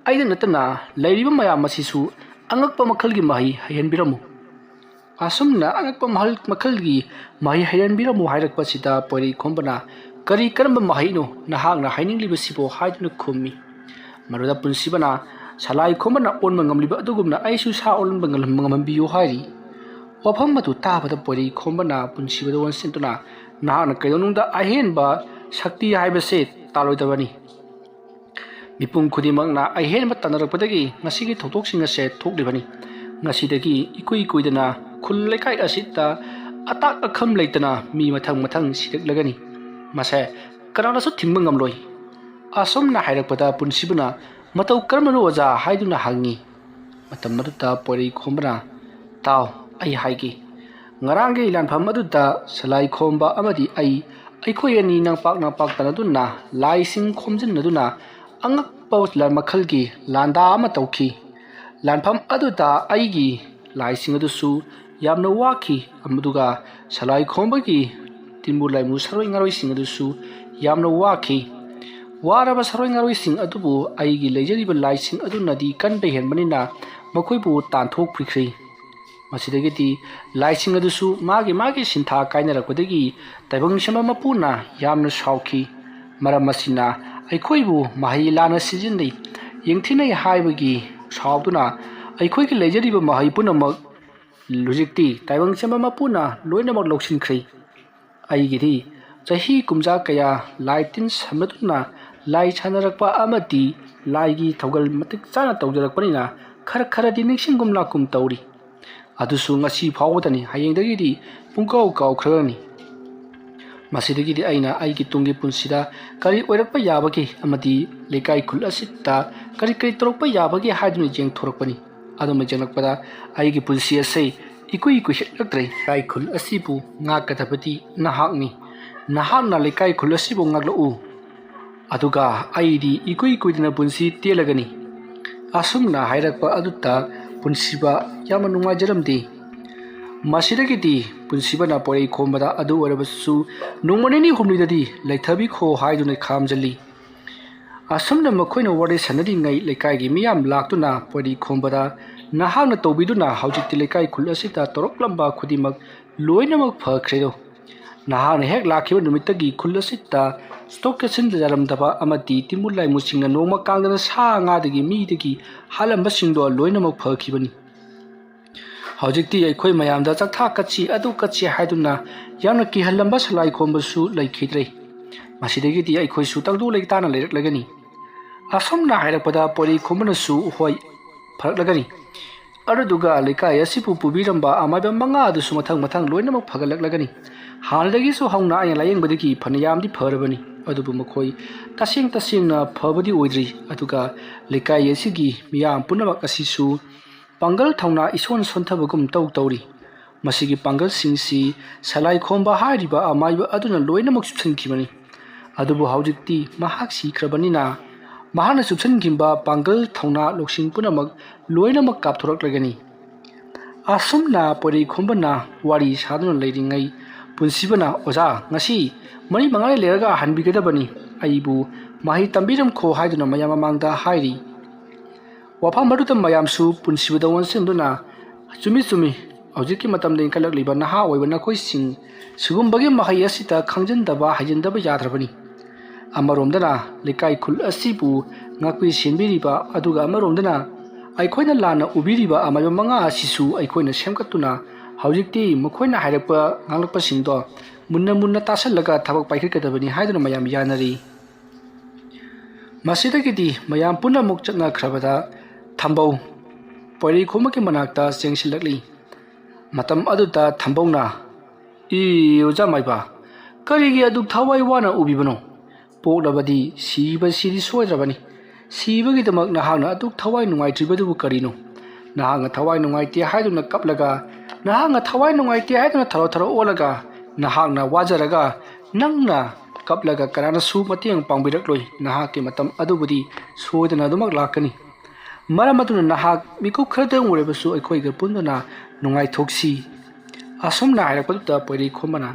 ꯑꯩꯗ ꯅꯠꯇꯅ ꯂꯩꯔꯤꯕ ꯃꯌꯥꯝ ꯑꯁꯤꯁꯨ ꯑꯉꯛꯄ ꯃꯈꯜꯒꯤ ꯃꯍꯩ ꯍꯩꯍꯟꯕꯤꯔꯝꯃꯨ꯫ ꯑꯁꯨꯝꯅ ꯑꯉꯛꯄ ꯃꯍꯜ-, ꯃꯈꯜꯒꯤ ꯃꯍꯩ ꯍꯩꯍꯟꯕꯤꯔꯝꯃꯨ" ꯍꯥꯏꯔꯛꯄꯁꯤꯗ ꯄꯣꯏꯔꯩ ꯈꯣꯝꯕꯅ, "ꯀꯔꯤ ꯀꯔꯝꯕ ꯃꯍꯩꯅꯣ ꯅꯍꯥꯛꯅ ꯍꯥꯏꯅꯤꯡꯂꯤꯕꯁꯤꯕꯣ?" ꯍꯥꯏꯗꯨꯅ ꯈꯨꯝꯃꯤ꯫ ꯃꯗꯨꯗ ꯄꯨꯟꯁꯤꯕꯅ, "ꯁꯂꯥꯏ ꯈꯣꯝꯕꯅ ꯑꯣꯟꯕ ꯉꯝꯂꯤꯕ ꯑꯗꯨꯒꯨꯝꯅ ꯑꯩꯁꯨ ꯁꯥ ꯑꯣꯟꯕ ꯉꯝꯍꯟ-, ꯉꯝꯍꯟꯕꯤꯌꯨ" ꯍꯥꯏꯔꯤ꯫ ꯋꯥꯐꯝ ꯑꯗꯨ ꯇꯥꯕꯗ ꯄꯣꯏꯔꯩ ꯈꯣꯝꯕꯅ ꯄꯨꯟꯁꯤꯕꯗ ꯑꯣꯟꯁꯤꯟꯗꯨꯅ, "ꯅꯍꯥꯛꯅ ꯀꯩꯗꯧꯅꯨꯡꯗ ꯑꯍꯦꯟꯕ ꯁꯛꯇꯤ ꯍꯥꯏꯕꯁꯦ ꯇꯥꯜꯂꯣꯏꯗꯕꯅꯤ꯫ ꯃꯤꯄꯨꯝ ꯈꯨꯗꯤꯡꯃꯛꯅ ꯑꯍꯦꯟꯕ ꯇꯥꯟꯅꯔꯛꯄꯗꯒꯤ ꯉꯁꯤꯒꯤ ꯊꯧꯗꯣꯛꯁꯤꯡ ꯑꯁꯦ ꯊꯣꯛꯂꯤꯕꯅꯤ꯫ ꯉꯁꯤꯗꯒꯤ ꯏꯀꯨꯏ ꯀꯨꯏꯗꯅ ꯈꯨꯜ ꯂꯩꯀꯥꯏ ꯑꯁꯤꯗ ꯑꯇꯥꯛ ꯑꯈꯝ ꯂꯩꯇꯅ ꯃꯤ ꯃꯊꯪ ꯃꯊꯪ ꯁꯤꯔꯛꯂꯒꯅꯤ꯫ ꯃꯁꯦ ꯀꯅꯥꯅꯁꯨ ꯊꯤꯡꯕ ꯉꯝꯂꯣꯏ꯫" ꯑꯁꯨꯝꯅ ꯍꯥꯏꯔꯛꯄꯗ ꯄꯨꯟꯁꯤꯕꯅ, "ꯃꯇꯧ ꯀꯔꯝꯕꯅꯣ ꯑꯣꯖꯥ?" ꯍꯥꯏꯗꯨꯅ ꯍꯪꯉꯤ꯫ ꯃꯇꯝ ꯑꯗꯨꯗ ꯄꯣꯏꯔꯩ ꯈꯣꯝꯕꯅ, "ꯇꯥꯎ, ꯑꯩ ꯍꯥꯏꯒꯦ꯫ ꯉꯔꯥꯡꯒꯤ ꯂꯥꯟꯐꯝ ꯑꯗꯨꯗ ꯁꯂꯥꯏ ꯈꯣꯝꯕ ꯑꯃꯗꯤ ꯑꯩ, ꯑꯩꯈꯣꯏ ꯑꯅꯤ ꯅꯝꯄꯥꯛ ꯅꯝꯄꯥꯛ ꯇꯥꯟꯅꯗꯨꯅ, ꯂꯥꯏꯁꯤꯡ ꯈꯣꯝꯖꯤꯟꯅꯗꯨꯅ ꯑꯉꯛꯄ ꯂ-, ꯃꯈꯜꯒꯤ ꯂꯥꯟꯗꯥ ꯑꯃ ꯇꯧꯈꯤ꯫ ꯂꯥꯟꯐꯝ ꯑꯗꯨꯗ ꯑꯩꯒꯤ ꯂꯥꯏꯁꯤꯡ ꯑꯗꯨꯁꯨ ꯌꯥꯝꯅ ꯋꯥꯈꯤ, ꯑꯗꯨꯒ ꯁꯂꯥꯏ ꯈꯣꯝꯕꯒꯤ ꯇꯤꯟꯕꯨ ꯂꯥꯏꯃꯨ ꯁꯔꯣꯏ ꯉꯥꯔꯣꯏꯁꯤꯡ ꯑꯗꯨꯁꯨ ꯌꯥꯝꯅ ꯋꯥꯈꯤ꯫ ꯋꯥꯔꯕ ꯁꯥꯔꯣꯏ ꯉꯥꯔꯣꯏꯁꯤꯡ ꯑꯗꯨꯕꯨ ꯑꯩꯒꯤ ꯂꯩꯖꯔꯤꯕ ꯂꯥꯏꯁꯤꯡ ꯑꯗꯨꯅꯗꯤ ꯀꯟꯕ ꯍꯦꯟꯕꯅꯤꯅ ꯃꯈꯣꯏꯕꯨ ꯇꯥꯟꯊꯣꯛꯄꯤꯈ꯭ꯔꯦ꯫ ꯃꯁꯤꯗꯒꯤꯗꯤ ꯂꯥꯏꯁꯤꯡ ꯑꯗꯨꯁꯨ ꯃꯥꯒꯤ ꯃꯥꯒꯤ ꯁꯤꯟꯊꯥ ꯀꯥꯏꯅꯔꯛꯄꯗꯒꯤ ꯇꯥꯏꯕꯪ ꯁꯦꯝꯕ ꯃꯄꯨꯅ ꯌꯥꯝꯅ ꯁꯥꯎꯈꯤ꯫ ꯃꯔꯝ ꯑꯁꯤꯅ ꯑꯩꯈꯣꯏꯕꯨ ꯃꯍꯩ ꯂꯥꯟꯅ ꯁꯤꯖꯤꯟꯅꯩ, ꯌꯦꯡꯊꯤꯅꯩ ꯍꯥꯏꯕꯒꯤ ꯁꯥꯎꯗꯨꯅ ꯑꯩꯈꯣꯏꯒꯤ ꯂꯩꯖꯔꯤꯕ ꯃꯍꯩ ꯄꯨꯝꯅꯃꯛ ꯍꯧꯖꯤꯛꯇꯤ ꯇꯥꯏꯕꯪ ꯁꯦꯝꯕ ꯃꯄꯨꯅ ꯂꯣꯏꯅꯃꯛ ꯂꯧꯁꯤꯟꯈ꯭ꯔꯦ꯫ ꯑꯩꯒꯤꯗꯤ ꯆꯍꯤ ꯀꯨꯝꯖꯥ ꯀꯌꯥ ꯂꯥꯏ ꯇꯤꯟ ꯁꯝꯅꯗꯨꯅ ꯂꯥꯏ ꯁꯥꯟꯅꯔꯛꯄ ꯑꯃꯗꯤ ꯂꯥꯏꯒꯤ ꯊꯧꯒꯜ ꯃꯇꯤꯛ ꯆꯥꯅ ꯇꯧꯖꯔꯛꯄꯅꯤꯅ ꯈꯔ ꯈꯔꯗꯤ ꯅꯤꯡꯁꯤꯡꯒꯨꯝ ꯂꯥꯛꯀꯨꯝ ꯇꯧꯔꯤ꯫ ꯑꯗꯨꯁꯨ ꯉꯁꯤ ꯐꯥꯎꯕꯗꯅꯤ, ꯍꯌꯦꯡꯗꯒꯤꯗꯤ ꯄꯨꯡꯀꯥꯎ ꯀꯥꯎꯈ꯭ꯔꯒꯅꯤ꯫ ꯃꯁꯤꯗꯒꯤꯗꯤ ꯑꯩꯅ ꯑꯩꯒꯤ ꯇꯨꯡꯒꯤ ꯄꯨꯟꯁꯤꯗ ꯀꯔꯤ ꯑꯣꯏꯔꯛꯄ ꯌꯥꯕꯒꯦ ꯑꯃꯗꯤ ꯂꯩꯀꯥꯏ ꯈꯨꯜ ꯑꯁꯤꯗ ꯀꯔꯤ ꯀꯔꯤ ꯇꯧꯔꯛꯄ ꯌꯥꯕꯒꯦ ꯍꯥꯏꯗꯨꯅ ꯌꯦꯡꯊꯣꯔꯛꯄꯅꯤ꯫ ꯑꯗꯨꯝꯅ ꯌꯦꯡꯂꯛꯄꯗ ꯑꯩꯒꯤ ꯄꯨꯟꯁꯤ ꯑꯁꯤ ꯏꯀꯨꯏ ꯀꯨꯏꯁꯤꯜꯂꯛꯇ꯭ꯔꯦ꯫ ꯂꯩꯀꯥꯏ ꯈꯨꯜ ꯑꯁꯤꯕꯨ ꯉꯥꯛꯀꯗꯕꯗꯤ ꯅꯍꯥꯛꯅꯤ꯫ ꯅꯍꯥꯛꯅ ꯂꯩꯀꯥꯏ ꯈꯨꯜ ꯑꯁꯤꯕꯨ ꯉꯥꯛꯂꯛꯎ꯫ ꯑꯗꯨꯒ ꯑꯩꯗꯤ ꯏꯀꯨꯏ ꯀꯨꯏꯗꯅ ꯄꯨꯟꯁꯤ ꯇꯦꯜꯂꯒꯅꯤ꯫ ꯑꯁꯨꯝꯅ ꯍꯥꯏꯔꯛꯄ ꯑꯗꯨꯗ ꯄꯨꯟꯁꯤꯕ ꯌꯥꯝꯅ ꯅꯨꯡꯉꯥꯏꯖꯔꯝꯗꯦ꯫ ꯃꯁꯤꯗꯒꯤꯗꯤ ꯄꯨꯟꯁꯤꯕꯅ ꯄꯣꯏꯔꯩ ꯈꯣꯝꯕꯗ ꯑꯗꯨ ꯑꯣꯏꯔꯕꯁꯨ ꯅꯣꯡꯃ ꯅꯤꯅꯤ ꯍꯨꯝꯅꯤꯗꯗꯤ ꯂꯩꯊꯕꯤꯈꯣ ꯍꯥꯏꯗꯨꯅ ꯈꯥꯝꯖꯜꯂꯤ꯫ ꯑꯁꯨꯝꯅ ꯃꯈꯣꯏꯅ ꯋꯥꯔꯤ ꯁꯥꯟꯅꯔꯤꯉꯩ ꯂꯩꯀꯥꯏꯒꯤ ꯃꯤꯌꯥꯝ ꯂꯥꯛꯇꯨꯅ ꯄꯣꯏꯔꯩ ꯈꯣꯝꯕꯗ ꯅꯍꯥꯛꯅ ꯇꯧꯕꯤꯗꯨꯅ ꯍꯧꯖꯤꯛꯇꯤ ꯂꯩꯀꯥꯏ ꯈꯨꯜ ꯑꯁꯤꯗ ꯇꯧꯔꯛꯂꯝꯕ ꯈꯨꯗꯤꯡꯃꯛ ꯂꯣꯏꯅꯃꯛ ꯐꯈ꯭ꯔꯦꯗꯣ꯫ ꯅꯍꯥꯛꯅ ꯍꯦꯛ ꯂꯥꯛꯈꯤꯕ ꯅꯨꯃꯤꯠꯇꯒꯤ ꯈꯨꯜ ꯑꯁꯤꯗ ꯁ꯭ꯇꯣꯛ ꯀꯦꯁꯟꯗ ꯌꯥꯔꯝꯗꯕ ꯑꯃꯗꯤ ꯇꯤꯟꯃꯨꯠ ꯂꯥꯏꯃꯨꯠꯁꯤꯡꯅ ꯅꯣꯡꯃ ꯀꯥꯡꯗꯅ ꯁꯥ ꯉꯥꯗꯒꯤ ꯃꯤꯗꯒꯤ ꯍꯥꯠꯂꯝꯕꯁꯤꯡꯗꯣ ꯂꯣꯏꯅꯃꯛ ꯐꯈꯤꯕꯅꯤ꯫ ꯍꯧꯖꯤꯛꯇꯤ ꯑꯩꯈꯣꯏ ꯃꯌꯥꯝꯗ ꯆꯥꯛꯊꯥ ꯀꯠꯁꯤ, ꯑꯗꯨ ꯀꯠꯁꯤ ꯍꯥꯏꯗꯨꯅ ꯌꯥꯝꯅ ꯀꯤꯍꯜꯂꯝꯕ ꯁꯂꯥꯏ ꯈꯣꯝꯕꯁꯨ ꯂꯩꯈꯤꯗ꯭ꯔꯦ꯫ ꯃꯁꯤꯗꯒꯤꯗꯤ ꯑꯩꯈꯣꯏꯁꯨ ꯇꯪꯗꯨ ꯂꯩꯇꯥꯅ ꯂꯩꯔꯛꯂꯒꯅꯤ꯫ ꯑꯁꯨꯝꯅ ꯍꯥꯏꯔꯛꯄꯗ ꯄꯣꯏꯔꯩ ꯈꯣꯝꯕꯅꯁꯨ ꯍꯣꯏ ꯐꯔꯛꯂꯒꯅꯤ꯫ ꯑꯗꯨꯗꯨꯒ ꯂꯩꯀꯥꯏ ꯑꯁꯤꯕꯨ ꯄꯨꯕꯤꯔꯝꯕ ꯑꯃꯥꯏꯕ ꯃꯉꯥ ꯑꯗꯨꯁꯨ ꯃꯊꯪ ꯃꯊꯪ ꯂꯣꯏꯅꯃꯛ ꯐꯒꯠꯂꯛꯂꯒꯅꯤ꯫ ꯍꯥꯟꯅꯗꯒꯤꯁꯨ ꯍꯧꯅ ꯑꯩꯅ ꯂꯥꯌꯦꯡꯕꯗꯒꯤ ꯐꯅꯌꯥꯝꯗꯤ ꯐꯔꯕꯅꯤ, ꯑꯗꯨꯕꯨ ꯃꯈꯣꯏ ꯇꯁꯦꯡ ꯇꯁꯦꯡꯅ ꯐꯕꯗꯤ ꯑꯣꯏꯗ꯭ꯔꯤ꯫ ꯑꯗꯨꯒ ꯂꯩꯀꯥꯏ ꯑꯁꯤꯒꯤ ꯃꯤꯌꯥꯝ ꯄꯨꯝꯅꯃꯛ ꯑꯁꯤꯁꯨ ꯄꯥꯡꯒꯜ ꯊꯧꯅꯥ ꯏꯁꯣꯟ ꯁꯣꯟꯊꯕꯒꯨꯝ ꯇꯧ ꯇꯧꯔꯤ꯫ ꯃꯁꯤꯒꯤ ꯄꯥꯡꯒꯜꯁꯤꯡꯁꯤ ꯁꯂꯥꯏ ꯈꯣꯝꯕ ꯍꯥꯏꯔꯤꯕ ꯑꯃꯥꯏꯕ ꯑꯗꯨꯅ ꯂꯣꯏꯅꯃꯛ ꯆꯨꯞꯁꯤꯟꯈꯤꯕꯅꯤ꯫ ꯑꯗꯨꯕꯨ ꯍꯧꯖꯤꯛꯇꯤ ꯃꯍꯥꯛ ꯁꯤꯈ꯭ꯔꯕꯅꯤꯅ ꯃꯍꯥꯛꯅ ꯆꯨꯞꯁꯤꯟꯈꯤꯕ ꯄꯥꯡꯒꯜ ꯊꯧꯅꯥ ꯂꯧꯁꯤꯡ ꯄꯨꯝꯅꯃꯛ ꯂꯣꯏꯅꯃꯛ ꯀꯥꯞꯊꯣꯔꯛꯂꯒꯅꯤ꯫ ꯑꯁꯨꯝꯅ ꯄꯣꯏꯔꯩ ꯈꯣꯝꯕꯅ ꯋꯥꯔꯤ ꯁꯥꯗꯨꯅ ꯂꯩꯔꯤꯉꯩ ꯄꯨꯟꯁꯤꯕꯅ, "ꯑꯣꯖꯥ, ꯉꯁꯤ ꯃꯔꯤ ꯃꯉꯥꯅꯤ ꯂꯩꯔꯒ ꯍꯟꯕꯤꯒꯗꯕꯅꯤ꯫ ꯑꯩꯕꯨ ꯃꯍꯩ ꯇꯝꯕꯤꯔꯝꯈꯣ ꯍꯥꯏꯗꯨꯅ ꯃꯌꯥꯝ ꯃꯃꯥꯡꯗ ꯍꯥꯏꯔꯤ꯫ ꯋꯥꯐꯝ ꯑꯗꯨꯗ ꯃꯌꯥꯝꯁꯨ ꯄꯨꯟꯁꯤꯕꯗ ꯑꯣꯟꯁꯤꯟꯗꯨꯅ, "ꯆꯨꯝꯃꯤ, ꯆꯨꯝꯃꯤ, ꯍꯧꯖꯤꯛꯀꯤ ꯃꯇꯝꯗ ꯏꯟꯈꯠꯂꯛꯂꯤꯕ ꯅꯍꯥ ꯑꯣꯏꯕ ꯅꯈꯣꯏꯁꯤꯡ ꯁꯤꯒꯨꯝꯕꯒꯤ ꯃꯍꯩ ꯑꯁꯤꯗ ꯈꯪꯖꯤꯟꯗꯕ ꯍꯩꯖꯤꯟꯗꯕ ꯌꯥꯗ꯭ꯔꯕꯅꯤ꯫ ꯑꯃꯔꯣꯝꯗꯅ ꯂꯩꯀꯥꯏ ꯈꯨꯜ ꯑꯁꯤꯕꯨ ꯉꯥꯛꯄꯤ ꯁꯦꯟꯕꯤꯔꯤꯕ, ꯑꯗꯨꯒ ꯑꯃꯔꯣꯝꯗꯅ ꯑꯩꯈꯣꯏꯅ ꯂꯥꯟꯅ ꯎꯕꯤꯔꯤꯕ ꯑꯃꯥꯏꯕ ꯃꯉꯥ ꯑꯁꯤꯁꯨ ꯑꯩꯈꯣꯏꯅ ꯁꯦꯝꯒꯠꯇꯨꯅ ꯍꯧꯖꯤꯛꯇꯤ ꯃꯈꯣꯏꯅ ꯍꯥꯏꯔꯛꯄ ꯉꯥꯡꯂꯛꯄꯁꯤꯡꯗꯣ ꯃꯨꯟꯅ ꯃꯨꯟꯅ ꯇꯥꯁꯜꯂꯒ ꯊꯕꯛ ꯄꯥꯏꯈꯠꯀꯗꯕꯅꯤ" ꯍꯥꯏꯗꯨꯅ ꯃꯌꯥꯝ ꯌꯥꯅꯔꯤ꯫ ꯃꯁꯤꯗꯒꯤꯗꯤ ꯃꯌꯥꯝ ꯄꯨꯝꯅꯃꯛ ꯆꯠꯅꯈ꯭ꯔꯕꯗ ꯊꯝꯕꯧ ꯄꯣꯏꯔꯩꯈꯣꯝꯕꯒꯤ ꯃꯅꯥꯛꯇ ꯆꯦꯟꯁꯤꯜꯂꯛꯂꯤ꯫ ꯃꯇꯝ ꯑꯗꯨꯗ ꯊꯝꯕꯧꯅ, "ꯏ, ꯑꯣꯖꯥ ꯃꯥꯏꯕ, ꯀꯔꯤꯒꯤ ꯑꯗꯨꯛ ꯊꯋꯥꯏ ꯋꯥꯅ ꯎꯕꯤꯕꯅꯣ? ꯄꯣꯛꯂꯕꯗꯤ ꯁꯤꯕꯁꯤꯗꯤ ꯁꯣꯏꯗ꯭ꯔꯕꯅꯤ꯫ ꯁꯤꯕꯒꯤꯗꯃꯛ ꯅꯍꯥꯛꯅ ꯑꯗꯨꯛ ꯊꯋꯥꯏ ꯅꯨꯡꯉꯥꯏꯇ꯭ꯔꯤꯕꯗꯨꯕꯨ ꯀꯔꯤꯅꯣ? ꯅꯍꯥꯛꯅ ꯊꯋꯥꯏ ꯅꯨꯡꯉꯥꯏꯇꯦ ꯍꯥꯏꯗꯨꯅ ꯀꯞꯂꯒ, ꯅꯍꯥꯛꯅ ꯊꯋꯥꯏ ꯅꯨꯡꯉꯥꯏꯇꯦ ꯍꯥꯏꯗꯨꯅ ꯊꯔꯣ ꯊꯔꯣ ꯑꯣꯜꯂꯒ, ꯅꯍꯥꯛꯅ ꯋꯥꯖꯔꯒ, ꯅꯪꯅ ꯀꯞꯂꯒ ꯀꯅꯥꯅꯁꯨ ꯃꯇꯦꯡ ꯄꯥꯡꯕꯤꯔꯛꯂꯣꯏ꯫ ꯅꯍꯥꯛꯀꯤ ꯃꯇꯝ ꯑꯗꯨꯕꯨꯗꯤ ꯁꯣꯏꯗꯅ ꯑꯗꯨꯃꯛ ꯂꯥꯛꯀꯅꯤ꯫ ꯃꯔꯝ ꯑꯗꯨꯅ ꯅꯍꯥꯛ ꯃꯤꯀꯨꯞ ꯈꯔꯗꯪ ꯑꯣꯏꯔꯕꯁꯨ ꯑꯩꯈꯣꯏꯒ ꯄꯨꯟꯗꯨꯅ ꯅꯨꯡꯉꯥꯏꯊꯣꯛꯁꯤ"꯫ ꯑꯁꯨꯝꯅ ꯍꯥꯏꯔꯛꯄꯗꯨꯗ ꯄꯣꯏꯔꯩꯈꯣꯝꯕꯅ,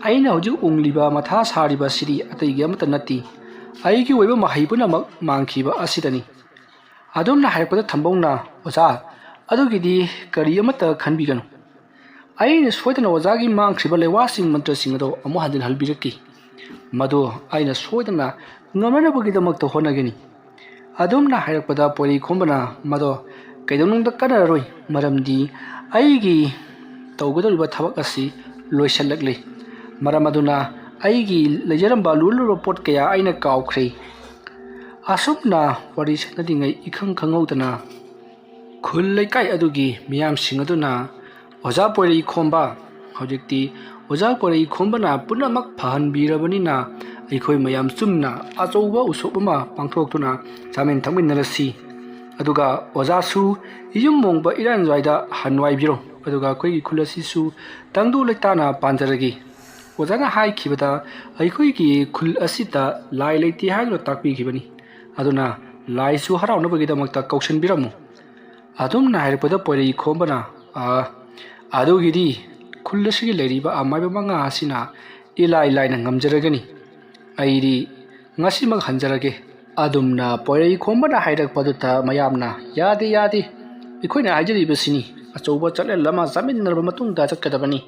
"ꯑꯩꯅ ꯍꯧꯖꯤꯛ ꯎꯪꯂꯤꯕ, ꯃꯊꯥ ꯁꯥꯔꯤꯕ ꯑꯁꯤꯗꯤ ꯑꯇꯩꯒꯤ ꯑꯃꯠꯇ ꯅꯠꯇꯦ, ꯑꯩꯒꯤ ꯑꯣꯏꯕ ꯃꯍꯩ ꯄꯨꯝꯅꯃꯛ ꯃꯥꯡꯈꯤꯕ ꯑꯁꯤꯗꯅꯤ"꯫ ꯑꯗꯨꯝꯅ ꯍꯥꯏꯔꯛꯄꯗ ꯊꯝꯕꯧꯅ, "ꯑꯣꯖꯥ, ꯑꯗꯨꯒꯤꯗꯤ ꯀꯔꯤ ꯑꯃꯠꯇ ꯈꯟꯕꯤꯒꯅꯨ꯫ ꯑꯩꯅ ꯁꯣꯏꯗꯅ ꯑꯣꯖꯥꯒꯤ ꯃꯥꯡꯈ꯭ꯔꯤꯕ ꯂꯩꯋꯥꯁꯤꯡ, ꯃꯟꯇ꯭ꯔꯁꯤꯡ ꯑꯗꯣ ꯑꯃꯨꯛ ꯍꯟꯖꯤꯟ ꯍꯜꯕꯤꯔꯛꯀꯦ꯫ ꯃꯗꯨ ꯑꯩꯅ ꯁꯣꯏꯗꯅ ꯉꯝꯅꯅꯕꯒꯤꯗꯃꯛꯇ ꯍꯣꯠꯅꯒꯅꯤ"꯫ ꯑꯗꯨꯝꯅ ꯍꯥꯏꯔꯛꯄꯗ ꯄꯣꯏꯔꯩꯈꯣꯝꯕꯅ, "ꯃꯗꯣ ꯀꯩꯗꯧꯅꯨꯡꯗ ꯀꯥꯟꯅꯔꯔꯣꯏ, ꯃꯔꯝꯗꯤ ꯑꯩꯒꯤ ꯇꯧꯒꯗꯧꯔꯤꯕ ꯊꯕꯛ ꯑꯁꯤ ꯂꯣꯏꯁꯤꯜꯂꯛꯂꯦ꯫ ꯃꯔꯝ ꯑꯗꯨꯅ ꯑꯩꯒꯤ ꯂꯩꯖꯔꯝꯕ ꯂꯨꯔ ꯂꯨꯔꯕ ꯄꯣꯠ ꯀꯌꯥ ꯑꯩꯅ ꯀꯥꯎꯈ꯭ꯔꯦ"꯫ ꯑꯁꯨꯝꯅ ꯋꯥꯔꯤ ꯁꯥꯟꯅꯔꯤꯉꯩ ꯏꯈꯪ ꯈꯪꯍꯧꯗꯅ ꯈꯨꯜ ꯂꯩꯀꯥꯏ ꯑꯗꯨꯒꯤ ꯃꯤꯌꯥꯝꯁꯤꯡ ꯑꯗꯨꯅ ꯑꯣꯖꯥ ꯄꯣꯏꯔꯩꯈꯣꯝꯕ, ꯍꯧꯖꯤꯛꯇꯤ ꯑꯣꯖꯥ ꯄꯣꯏꯔꯩꯈꯣꯝꯕꯅ ꯄꯨꯝꯅꯃꯛ ꯐꯍꯟꯕꯤꯔꯕꯅꯤꯅ ꯑꯩꯈꯣꯏ ꯃꯌꯥꯝ ꯆꯨꯝꯅ ꯑꯆꯧꯕ ꯎꯁꯣꯞ ꯑꯃ ꯄꯥꯡꯊꯣꯛꯇꯨꯅ ꯆꯥꯃꯤꯟ ꯊꯛꯃꯤꯟꯅꯔꯁꯤ꯫ ꯑꯗꯨꯒ ꯑꯣꯖꯥꯁꯨ ꯌꯨꯝ ꯃꯣꯡꯕ ꯏꯔꯥꯟꯖ꯭ꯋꯥꯏꯗ ꯍꯟꯋꯥꯏꯕꯤꯔꯣ꯫ ꯑꯗꯨꯒ ꯑꯩꯈꯣꯏꯒꯤ ꯈꯨꯜ ꯑꯁꯤꯁꯨ ꯇꯪꯗꯨ ꯂꯩꯇꯥꯅ ꯄꯥꯟꯖꯔꯒꯦ꯫ ꯑꯣꯖꯥꯅ ꯍꯥꯏꯈꯤꯕꯗ ꯑꯩꯈꯣꯏꯒꯤ ꯈꯨꯜ ꯑꯁꯤꯗ ꯂꯥꯏ ꯂꯩꯇꯦ ꯍꯥꯏꯗꯨꯅ ꯇꯥꯛꯄꯤꯈꯤꯕꯅꯤ꯫ ꯑꯗꯨꯅ ꯂꯥꯏꯁꯨ ꯍꯔꯥꯎꯅꯕꯒꯤꯗꯃꯛꯇ ꯀꯧꯁꯤꯟꯕꯤꯔꯝꯃꯨ꯫ ꯑꯗꯨꯝꯅ ꯍꯥꯏꯔꯛꯄꯗ ꯄꯣꯏꯔꯩꯈꯣꯝꯕꯅ, "ꯑꯥ, ꯑꯗꯨꯒꯤꯗꯤ ꯈꯨꯜ ꯑꯁꯤꯒꯤ ꯂꯩꯔꯤꯕ ꯑꯃꯥꯏꯕ ꯃꯉꯥ ꯑꯁꯤꯅ ꯏꯂꯥꯏ ꯂꯥꯏꯅ ꯉꯝꯖꯔꯒꯅꯤ꯫ ꯑꯩꯗꯤ "ꯉꯁꯤꯃꯛ ꯍꯟꯖꯔꯒꯦ꯫" ꯑꯗꯨꯝꯅ ꯄꯣꯏꯔꯩ ꯈꯣꯝꯕꯅ ꯍꯥꯏꯔꯛꯄꯗꯨꯗ ꯃꯌꯥꯝꯅ, "ꯌꯥꯗꯦ, ꯌꯥꯗꯦ, ꯑꯩꯈꯣꯏꯅ ꯍꯥꯏꯖꯔꯤꯕꯁꯤꯅꯤ, ꯑꯆꯧꯕ ꯆꯠꯂꯦꯜ ꯑꯃ ꯆꯥꯃꯤꯟꯅꯔꯕ ꯃꯇꯨꯡꯗ ꯆꯠꯀꯗꯕꯅꯤ,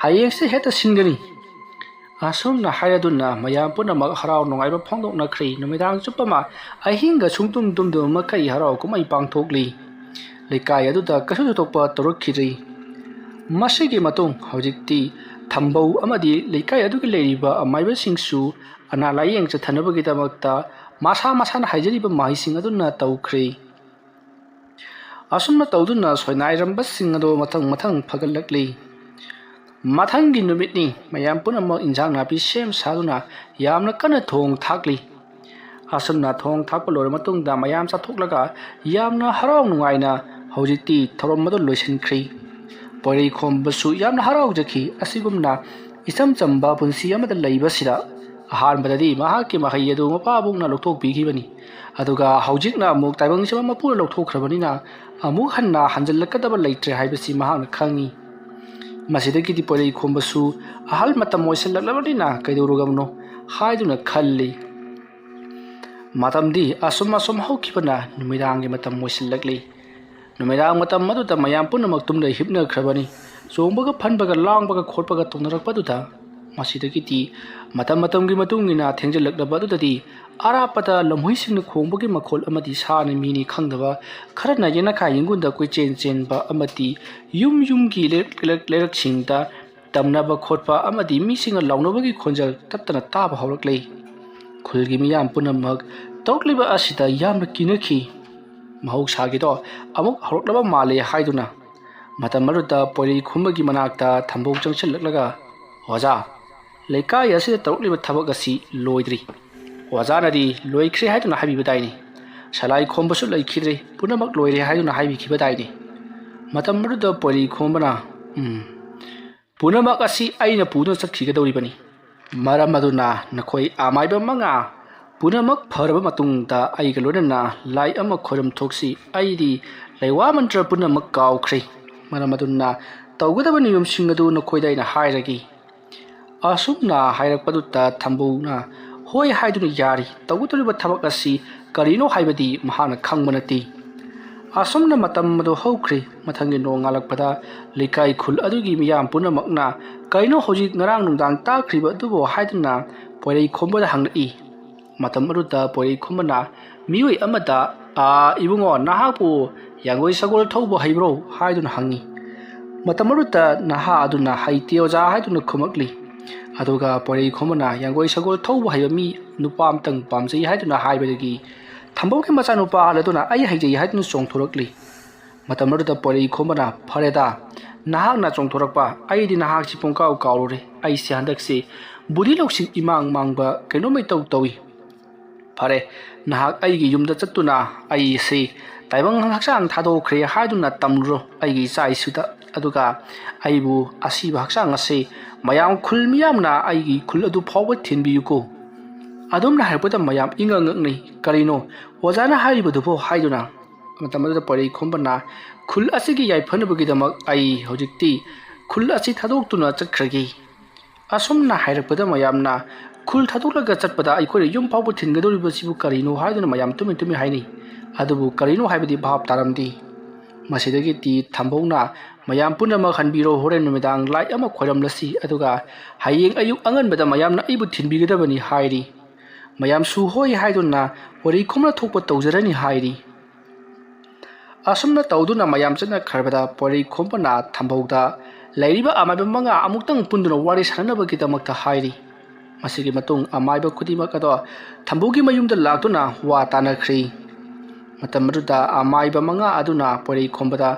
ꯍꯌꯦꯡꯁꯦ ꯍꯦꯛꯇ ꯁꯤꯟꯒꯅꯤ꯫" ꯑꯁꯨꯝꯅ ꯍꯥꯏꯔꯗꯨꯅ ꯃꯌꯥꯝ ꯄꯨꯝꯅꯃꯛ ꯍꯔꯥꯎ ꯅꯨꯡꯉꯥꯏꯕ ꯐꯣꯡꯗꯣꯛꯅꯈ꯭ꯔꯦ꯫ ꯅꯨꯃꯤꯗꯥꯡ ꯆꯨꯞꯄ ꯑꯃ ꯑꯍꯤꯡꯒ ꯁꯨꯡꯇꯨꯝ ꯇꯨꯝꯗꯕ ꯃꯈꯩ ꯍꯔꯥꯎ ꯀꯨꯝꯍꯩ ꯄꯥꯡꯊꯣꯛꯂꯤ꯫ ꯂꯩꯀꯥꯏ ꯑꯗꯨꯗ ꯀꯩꯁꯨ ꯊꯣꯏꯗꯣꯛꯄ ꯇꯧꯔꯛꯈꯤꯗ꯭ꯔꯤ꯫ ꯃꯁꯤꯒꯤ ꯃꯇꯨꯡ ꯍꯧꯖꯤꯛꯇꯤ ꯊꯝꯕꯧ ꯑꯃꯗꯤ ꯂꯩꯀꯥꯏ ꯑꯗꯨꯒꯤ ꯂꯩꯔꯤꯕ ꯑꯃꯥꯏꯕꯁꯤꯡꯁꯨ ꯑꯅꯥ ꯂꯥꯏꯌꯦꯡ ꯆꯠꯊꯅꯕꯒꯤꯗꯃꯛꯇ ꯃꯁꯥ ꯃꯁꯥꯅ ꯍꯥꯏꯖꯔꯤꯕ ꯃꯍꯩꯁꯤꯡ ꯑꯗꯨꯅ ꯇꯧꯈ꯭ꯔꯦ꯫ ꯑꯁꯨꯝꯅ ꯇꯧꯗꯨꯅ ꯁꯣꯏꯅꯥꯏꯔꯝꯕꯁꯤꯡ ꯑꯗꯨ ꯃꯊꯪ ꯃꯊꯪ ꯐꯒꯠꯂꯛꯂꯤ꯫ ꯃꯊꯪꯒꯤ ꯅꯨꯃꯤꯠꯅꯤ꯫ ꯃꯌꯥꯝ ꯄꯨꯝꯅꯃꯛ ꯏꯟꯖꯥꯡ ꯅꯥꯄꯤ ꯁꯦꯝ ꯁꯥꯗꯨꯅ ꯌꯥꯝꯅ ꯀꯟꯅ ꯊꯣꯡ ꯊꯥꯛꯂꯤ꯫ ꯑꯁꯨꯝꯅ ꯊꯣꯡ ꯊꯥꯛꯄ ꯂꯣꯏꯔ ꯃꯇꯨꯡꯗ ꯃꯌꯥꯝ ꯆꯥꯊꯣꯛꯂꯒ ꯌꯥꯝꯅ ꯍꯔꯥꯎ ꯅꯨꯡꯉꯥꯏꯅ ꯍꯧꯖꯤꯛꯇꯤ ꯊꯧꯔꯝ ꯑꯗꯨ ꯂꯣꯏꯁꯤꯟꯈ꯭ꯔꯤ꯫ ꯄꯣꯏꯔꯩ ꯈꯣꯝꯕꯁꯨ ꯌꯥꯝꯅ ꯍꯔꯥꯎꯖꯈꯤ꯫ ꯑꯁꯤꯒꯨꯝꯅ ꯏꯆꯝ ꯆꯝꯕ ꯄꯨꯟꯁꯤ ꯑꯃꯗ ꯂꯩꯕꯁꯤꯗ ꯑꯍꯥꯟꯕꯗꯗꯤ ꯃꯍꯥꯛꯀꯤ ꯃꯍꯩ ꯑꯗꯨ ꯃꯄꯥꯕꯨꯡꯅ ꯂꯧꯊꯣꯛꯄꯤꯈꯤꯕꯅꯤ꯫ ꯑꯗꯨꯒ ꯍꯧꯖꯤꯛꯅ ꯑꯃꯨꯛ ꯇꯥꯏꯕꯪꯁꯤꯕ ꯃꯄꯨꯅ ꯂꯧꯊꯣꯛꯈ꯭ꯔꯕꯅꯤꯅ ꯑꯃꯨꯛ ꯍꯟꯅ ꯍꯟꯖꯤꯜꯂꯛꯀꯗꯕ ꯂꯩꯇ꯭ꯔꯦ ꯍꯥꯏꯕꯁꯤ ꯃꯍꯥꯛꯅ ꯈꯪꯏ꯫ ꯃꯁꯤꯗꯒꯤꯗꯤ ꯄꯣꯏꯔꯩ ꯈꯣꯝꯕꯁꯨ ꯑꯍꯜ ꯃꯇꯝ ꯑꯣꯏꯁꯤꯜꯂꯛꯂꯕꯅꯤꯅ ꯀꯩꯗꯧꯔꯨꯒꯕꯅꯣ ꯍꯥꯏꯗꯨꯅ ꯈꯜꯂꯤ꯫ ꯃꯇꯝꯗꯤ ꯑꯁꯨꯝ ꯑꯁꯨꯝ ꯍꯧꯈꯤꯕꯅ ꯅꯨꯃꯤꯗꯥꯡꯒꯤ ꯃꯇꯝ ꯑꯣꯏꯁꯤꯜꯂꯛꯂꯤ꯫ ꯅꯨꯃꯤꯗꯥꯡ ꯃꯇꯝ ꯑꯗꯨꯗ ꯃꯌꯥꯝ ꯄꯨꯝꯅꯃꯛ ꯇꯨꯝꯅ ꯍꯤꯞꯅꯈ꯭ꯔꯕꯅꯤ꯫ ꯆꯣꯡꯕꯒ ꯐꯟꯕꯒ ꯂꯥꯡꯕꯒ ꯈꯣꯠꯄꯒ ꯇꯧꯅꯔꯛꯄꯗꯨꯗ ꯃꯁꯤꯗꯒꯤꯗꯤ ꯃꯇꯝ ꯃꯇꯝꯒꯤ ꯃꯇꯨꯡ ꯏꯟꯅ ꯊꯦꯡꯖꯤꯜꯂꯛꯂꯕ ꯑꯗꯨꯗꯗꯤ ꯑꯔꯥꯞꯄꯗ ꯂꯝꯍꯨꯏꯁꯤꯡꯅ ꯈꯣꯡꯕꯒꯤ ꯃꯈꯣꯜ ꯑꯃꯗꯤ ꯁꯥꯅ ꯃꯤꯅꯤ ꯈꯪꯗꯕ ꯈꯔꯅ ꯌꯦꯅꯈꯥ ꯌꯦꯡꯒꯨꯟꯗ ꯀꯣꯏꯆꯦꯟ ꯆꯦꯟꯕ ꯑꯃꯗꯤ ꯌꯨꯝ ꯌꯨꯝꯒꯤ ꯂꯩꯔꯛ-, ꯂꯩꯔꯛ-, ꯂꯩꯔꯛꯁꯤꯡꯗ ꯇꯝꯅꯕ ꯈꯣꯠꯄ ꯑꯃꯗꯤ ꯃꯤꯁꯤꯡꯅ ꯂꯥꯎꯅꯕꯒꯤ ꯈꯣꯟꯖꯦꯜ ꯇꯠꯇꯅ ꯇꯥꯕ ꯍꯧꯔꯛꯂꯦ꯫ ꯈꯨꯜꯒꯤ ꯃꯤꯌꯥꯝ ꯄꯨꯝꯅꯃꯛ ꯇꯧꯔꯛꯂꯤꯕ ꯑꯁꯤꯗ ꯌꯥꯝꯅ ꯀꯤꯅꯈꯤ꯫ ꯃꯍꯧꯁꯥꯒꯤꯗꯣ ꯑꯃꯨꯛ ꯍꯧꯔꯛꯂꯕ ꯃꯥꯜꯂꯦ ꯍꯥꯏꯗꯨꯅ ꯃꯇꯝ ꯑꯗꯨꯗ ꯄꯣꯏꯔꯩ ꯈꯨꯝꯕꯒꯤ ꯃꯅꯥꯛꯇ ꯊꯝꯕꯧ ꯆꯪꯁꯤꯜꯂꯛꯂꯒ, "ꯑꯣꯖꯥ, ꯂꯩꯀꯥꯏ ꯑꯁꯤꯗ ꯇꯧꯔꯛꯂꯤꯕ ꯊꯕꯛ ꯑꯁꯤ ꯂꯣꯏꯗ꯭ꯔꯤ꯫ ꯑꯣꯖꯥꯅꯗꯤ ꯂꯣꯏꯈ꯭ꯔꯦ ꯍꯥꯏꯗꯨꯅ ꯍꯥꯏꯕꯤꯕꯗꯥꯏꯅꯦ꯫ ꯁꯂꯥꯏ ꯈꯣꯝꯕꯁꯨ ꯂꯩꯈꯤꯗ꯭ꯔꯦ, ꯄꯨꯝꯅꯃꯛ ꯂꯣꯏꯔꯦ ꯍꯥꯏꯗꯨꯅ ꯍꯥꯏꯕꯤꯈꯤꯕꯗꯥꯏꯅꯦ꯫" ꯃꯇꯝ ꯑꯗꯨꯗ ꯄꯣꯏꯔꯩ ꯈꯣꯝꯕꯅ, "ꯎꯝ, ꯄꯨꯝꯅꯃꯛ ꯑꯁꯤ ꯑꯩꯅ ꯄꯨꯗꯨꯅ ꯆꯠꯈꯤꯒꯗꯧꯔꯤꯕꯅꯤ꯫ ꯃꯔꯝ ꯑꯗꯨꯅ ꯅꯈꯣꯏ ꯑꯃꯥꯏꯕ ꯃꯉꯥ ꯄꯨꯝꯅꯃꯛ ꯐꯔꯕ ꯃꯇꯨꯡꯗ ꯑꯩꯒ ꯂꯣꯏꯅꯅ ꯂꯥꯏ ꯑꯃ ꯈꯣꯏꯔꯝ ꯊꯣꯛꯁꯤ꯫ ꯑꯩꯗꯤ ꯂꯩꯋꯥ ꯃꯟꯇ꯭ꯔ ꯄꯨꯝꯅꯃꯛ ꯀꯥꯎꯈ꯭ꯔꯦ꯫ ꯃꯔꯝ ꯑꯗꯨꯅ ꯇꯧꯒꯗꯕ ꯅꯤꯌꯣꯝꯁꯤꯡ ꯑꯗꯨ ꯅꯈꯣꯏꯗ ꯑꯩꯅ ꯍꯥꯏꯔꯒꯦ꯫" ꯑꯁꯨꯝꯅ ꯍꯥꯏꯔꯛꯄꯗꯨꯗ ꯊꯝꯕꯧꯅ ꯍꯣꯏ ꯍꯥꯏꯗꯨꯅ ꯌꯥꯔꯤ꯫ ꯇꯧꯒꯗꯧꯔꯤꯕ ꯊꯕꯛ ꯑꯁꯤ ꯀꯔꯤꯅꯣ ꯍꯥꯏꯕꯗꯤ ꯃꯍꯥꯛꯅ ꯈꯪꯕ ꯅꯠꯇꯦ꯫ ꯑꯁꯨꯝꯅ ꯃꯇꯝ ꯑꯗꯨ ꯍꯧꯈ꯭ꯔꯦ꯫ ꯃꯊꯪꯒꯤ ꯅꯣꯡꯉꯥꯜꯂꯛꯄꯗ ꯂꯩꯀꯥꯏ ꯈꯨꯜ ꯑꯗꯨꯒꯤ ꯃꯤꯌꯥꯝ ꯄꯨꯝꯅꯃꯛꯅ "ꯀꯔꯤꯅꯣ ꯍꯧꯖꯤꯛ ꯉꯔꯥꯡ ꯅꯨꯡꯗꯥꯡ ꯇꯥꯈ꯭ꯔꯤꯕ ꯑꯗꯨꯕꯨ?" ꯍꯥꯏꯗꯨꯅ ꯄꯣꯏꯔꯩꯈꯣꯝꯕꯗ ꯍꯪꯂꯛꯏ꯫ ꯃꯇꯝ ꯑꯗꯨꯗ ꯄꯣꯏꯔꯩꯈꯣꯝꯕꯅ ꯃꯤꯑꯣꯏ ꯑꯃꯗ, "ꯑꯥ, ꯏꯕꯨꯡꯉꯣ, ꯅꯍꯥꯛꯄꯨ ꯌꯥꯡꯒꯣꯏ ꯁꯒꯣꯜ ꯊꯧꯕ ꯍꯩꯕ꯭ꯔꯣ?" ꯍꯥꯏꯗꯨꯅ ꯍꯪꯉꯤ꯫ ꯃꯇꯝ ꯑꯗꯨꯗ ꯅꯍꯥ ꯑꯗꯨꯅ "ꯍꯩꯇꯦ ꯑꯣꯖꯥ" ꯍꯥꯏꯗꯨꯅ ꯈꯨꯝꯃꯛꯂꯤ꯫ ꯑꯗꯨꯒ ꯄꯣꯏꯔꯩꯈꯣꯝꯕꯅ "ꯌꯥꯡꯒꯣꯏ ꯁꯒꯣꯜ ꯊꯧꯕ ꯍꯩꯕ ꯃꯤ ꯅꯨꯄꯥ ꯑꯃꯇꯪ ꯄꯥꯝꯖꯩ" ꯍꯥꯏꯗꯨꯅ ꯍꯥꯏꯕꯗꯒꯤ ꯊꯝꯕꯧꯒꯤ ꯃꯆꯥꯅꯨꯄꯥ ꯑꯍꯜ ꯑꯗꯨꯅ "ꯑꯩ ꯍꯩꯖꯩ" ꯍꯥꯏꯗꯨꯅ ꯆꯣꯡꯊꯣꯔꯛꯂꯤ꯫ ꯃꯇꯝ ꯑꯗꯨꯗ ꯄꯣꯏꯔꯩꯈꯣꯝꯕꯅ, "ꯐꯔꯦꯗ, ꯅꯍꯥꯛꯅ ꯆꯣꯡꯊꯣꯔꯛꯄ, ꯑꯩꯗꯤ ꯅꯍꯥꯛꯁꯤ ꯄꯨꯡꯀꯥꯎ ꯀꯥꯎꯔꯨꯔꯦ꯫ ꯑꯩꯁꯦ ꯍꯟꯗꯛꯁꯤ ꯕꯨꯙꯤ ꯂꯧꯁꯤꯡ ꯏꯃꯥꯡ ꯃꯥꯡꯕ ꯀꯩꯅꯣꯝꯃ ꯏꯇꯧ ꯇꯧꯏ꯫ ꯐꯔꯦ, ꯅꯍꯥꯛ ꯑꯩꯒꯤ ꯌꯨꯝꯗ ꯆꯠꯇꯨꯅ ꯑꯩꯁꯤ ꯇꯥꯏꯕꯪ ꯍꯛꯆꯥꯡ ꯊꯥꯗꯣꯛꯈ꯭ꯔꯦ ꯍꯥꯏꯗꯨꯅ ꯇꯝꯂꯨꯔꯣ ꯑꯩꯒꯤ ꯏꯆꯥ ꯏꯁꯨꯗ, ꯑꯗꯨꯒ ꯑꯩꯕꯨ ꯑꯁꯤꯕ ꯍꯛꯆꯥꯡ ꯑꯁꯤ ꯃꯌꯥꯝ ꯈꯨꯜ ꯃꯤꯌꯥꯝꯅ ꯑꯩꯒꯤ ꯈꯨꯜ ꯑꯗꯨ ꯐꯥꯎꯕ ꯊꯤꯟꯕꯤꯌꯨꯀꯣ꯫" ꯑꯗꯨꯝꯅ ꯍꯥꯏꯔꯛꯄꯗ ꯃꯌꯥꯝ ꯏꯉꯛ ꯉꯛꯅꯩ꯫ "ꯀꯔꯤꯅꯣ ꯑꯣꯖꯥꯅ ꯍꯥꯏꯔꯤꯕꯗꯨꯕꯣ?" ꯍꯥꯏꯗꯨꯅ꯫ ꯃꯇꯝ ꯑꯗꯨꯗ ꯄꯣꯏꯔꯩꯈꯣꯝꯕꯅ, "ꯈꯨꯜ ꯑꯁꯤꯒꯤ ꯌꯥꯏꯐꯅꯕꯒꯤꯗꯃꯛ ꯑꯩ ꯍꯧꯖꯤꯛꯇꯤ ꯈꯨꯜ ꯑꯁꯤ ꯊꯥꯗꯣꯛꯇꯨꯅ ꯆꯠꯈ꯭ꯔꯒꯦ꯫" ꯑꯁꯨꯝꯅ ꯍꯥꯏꯔꯛꯄꯗ ꯃꯌꯥꯝꯅ, "ꯈꯨꯜ ꯊꯥꯗꯣꯛꯂꯒ ꯆꯠꯄꯗ ꯑꯩꯈꯣꯏꯅ ꯌꯨꯝ ꯐꯥꯎꯕ ꯊꯤꯟꯒꯗꯧꯔꯤꯕꯁꯤꯕꯨ ꯀꯔꯤꯅꯣ?" ꯍꯥꯏꯗꯨꯅ ꯃꯌꯥꯝ ꯇꯨꯃꯤꯟ ꯇꯨꯃꯤꯟ ꯍꯥꯏꯅꯩ꯫ ꯑꯗꯨꯕꯨ ꯀꯔꯤꯅꯣ ꯍꯥꯏꯕꯗꯤ ꯚꯥꯞ ꯇꯥꯔꯝꯗꯦ꯫ ꯃꯁꯤꯗꯒꯤꯗꯤ ꯊꯝꯕꯧꯅ, "ꯃꯌꯥꯝ ꯄꯨꯝꯅꯃꯛ ꯍꯟꯕꯤꯔꯣ, ꯍꯣꯔꯦꯟ ꯅꯨꯃꯤꯗꯥꯡ ꯂꯥꯏ ꯑꯃ ꯈꯣꯏꯔꯝꯂꯁꯤ, ꯑꯗꯨꯒ ꯍꯌꯦꯡ ꯑꯌꯨꯛ ꯑꯉꯟꯕꯗ ꯃꯌꯥꯝꯅ ꯑꯩꯕꯨ ꯊꯤꯟꯕꯤꯒꯗꯕꯅꯤ" ꯍꯥꯏꯔꯤ꯫ ꯃꯌꯥꯝꯁꯨ ꯍꯣꯏ ꯍꯥꯏꯗꯨꯅ ꯄꯣꯏꯔꯩꯈꯣꯝꯕꯅ ꯊꯣꯛꯄ ꯇꯧꯖꯔꯅꯤ ꯍꯥꯏꯔꯤ꯫ ꯑꯁꯨꯝꯅ ꯇꯧꯗꯨꯅ ꯃꯌꯥꯝ ꯆꯠꯅꯈ꯭ꯔꯕꯗ ꯄꯣꯏꯔꯩꯈꯣꯝꯕꯅ ꯊꯝꯕꯧꯗ ꯂꯩꯔꯤꯕ ꯑꯃꯥꯏꯕ ꯃꯉꯥ ꯑꯃꯨꯛꯇꯪ ꯄꯨꯟꯗꯨꯅ ꯋꯥꯔꯤ ꯁꯥꯟꯅꯅꯕꯒꯤꯗꯃꯛꯇ ꯍꯥꯏꯔꯤ꯫ ꯃꯁꯤꯒꯤ ꯃꯇꯨꯡ ꯑꯃꯥꯏꯕ ꯈꯨꯗꯤꯡꯃꯛ ꯑꯗꯣ ꯊꯝꯕꯧꯒꯤ ꯃꯌꯨꯝꯗ ꯂꯥꯛꯇꯨꯅ ꯋꯥ ꯇꯥꯅꯈ꯭ꯔꯤ꯫ ꯃꯇꯝ ꯑꯗꯨꯗ ꯑꯃꯥꯏꯕ ꯃꯉꯥ ꯑꯗꯨꯅ ꯄꯣꯏꯔꯩꯈꯣꯝꯕꯗ,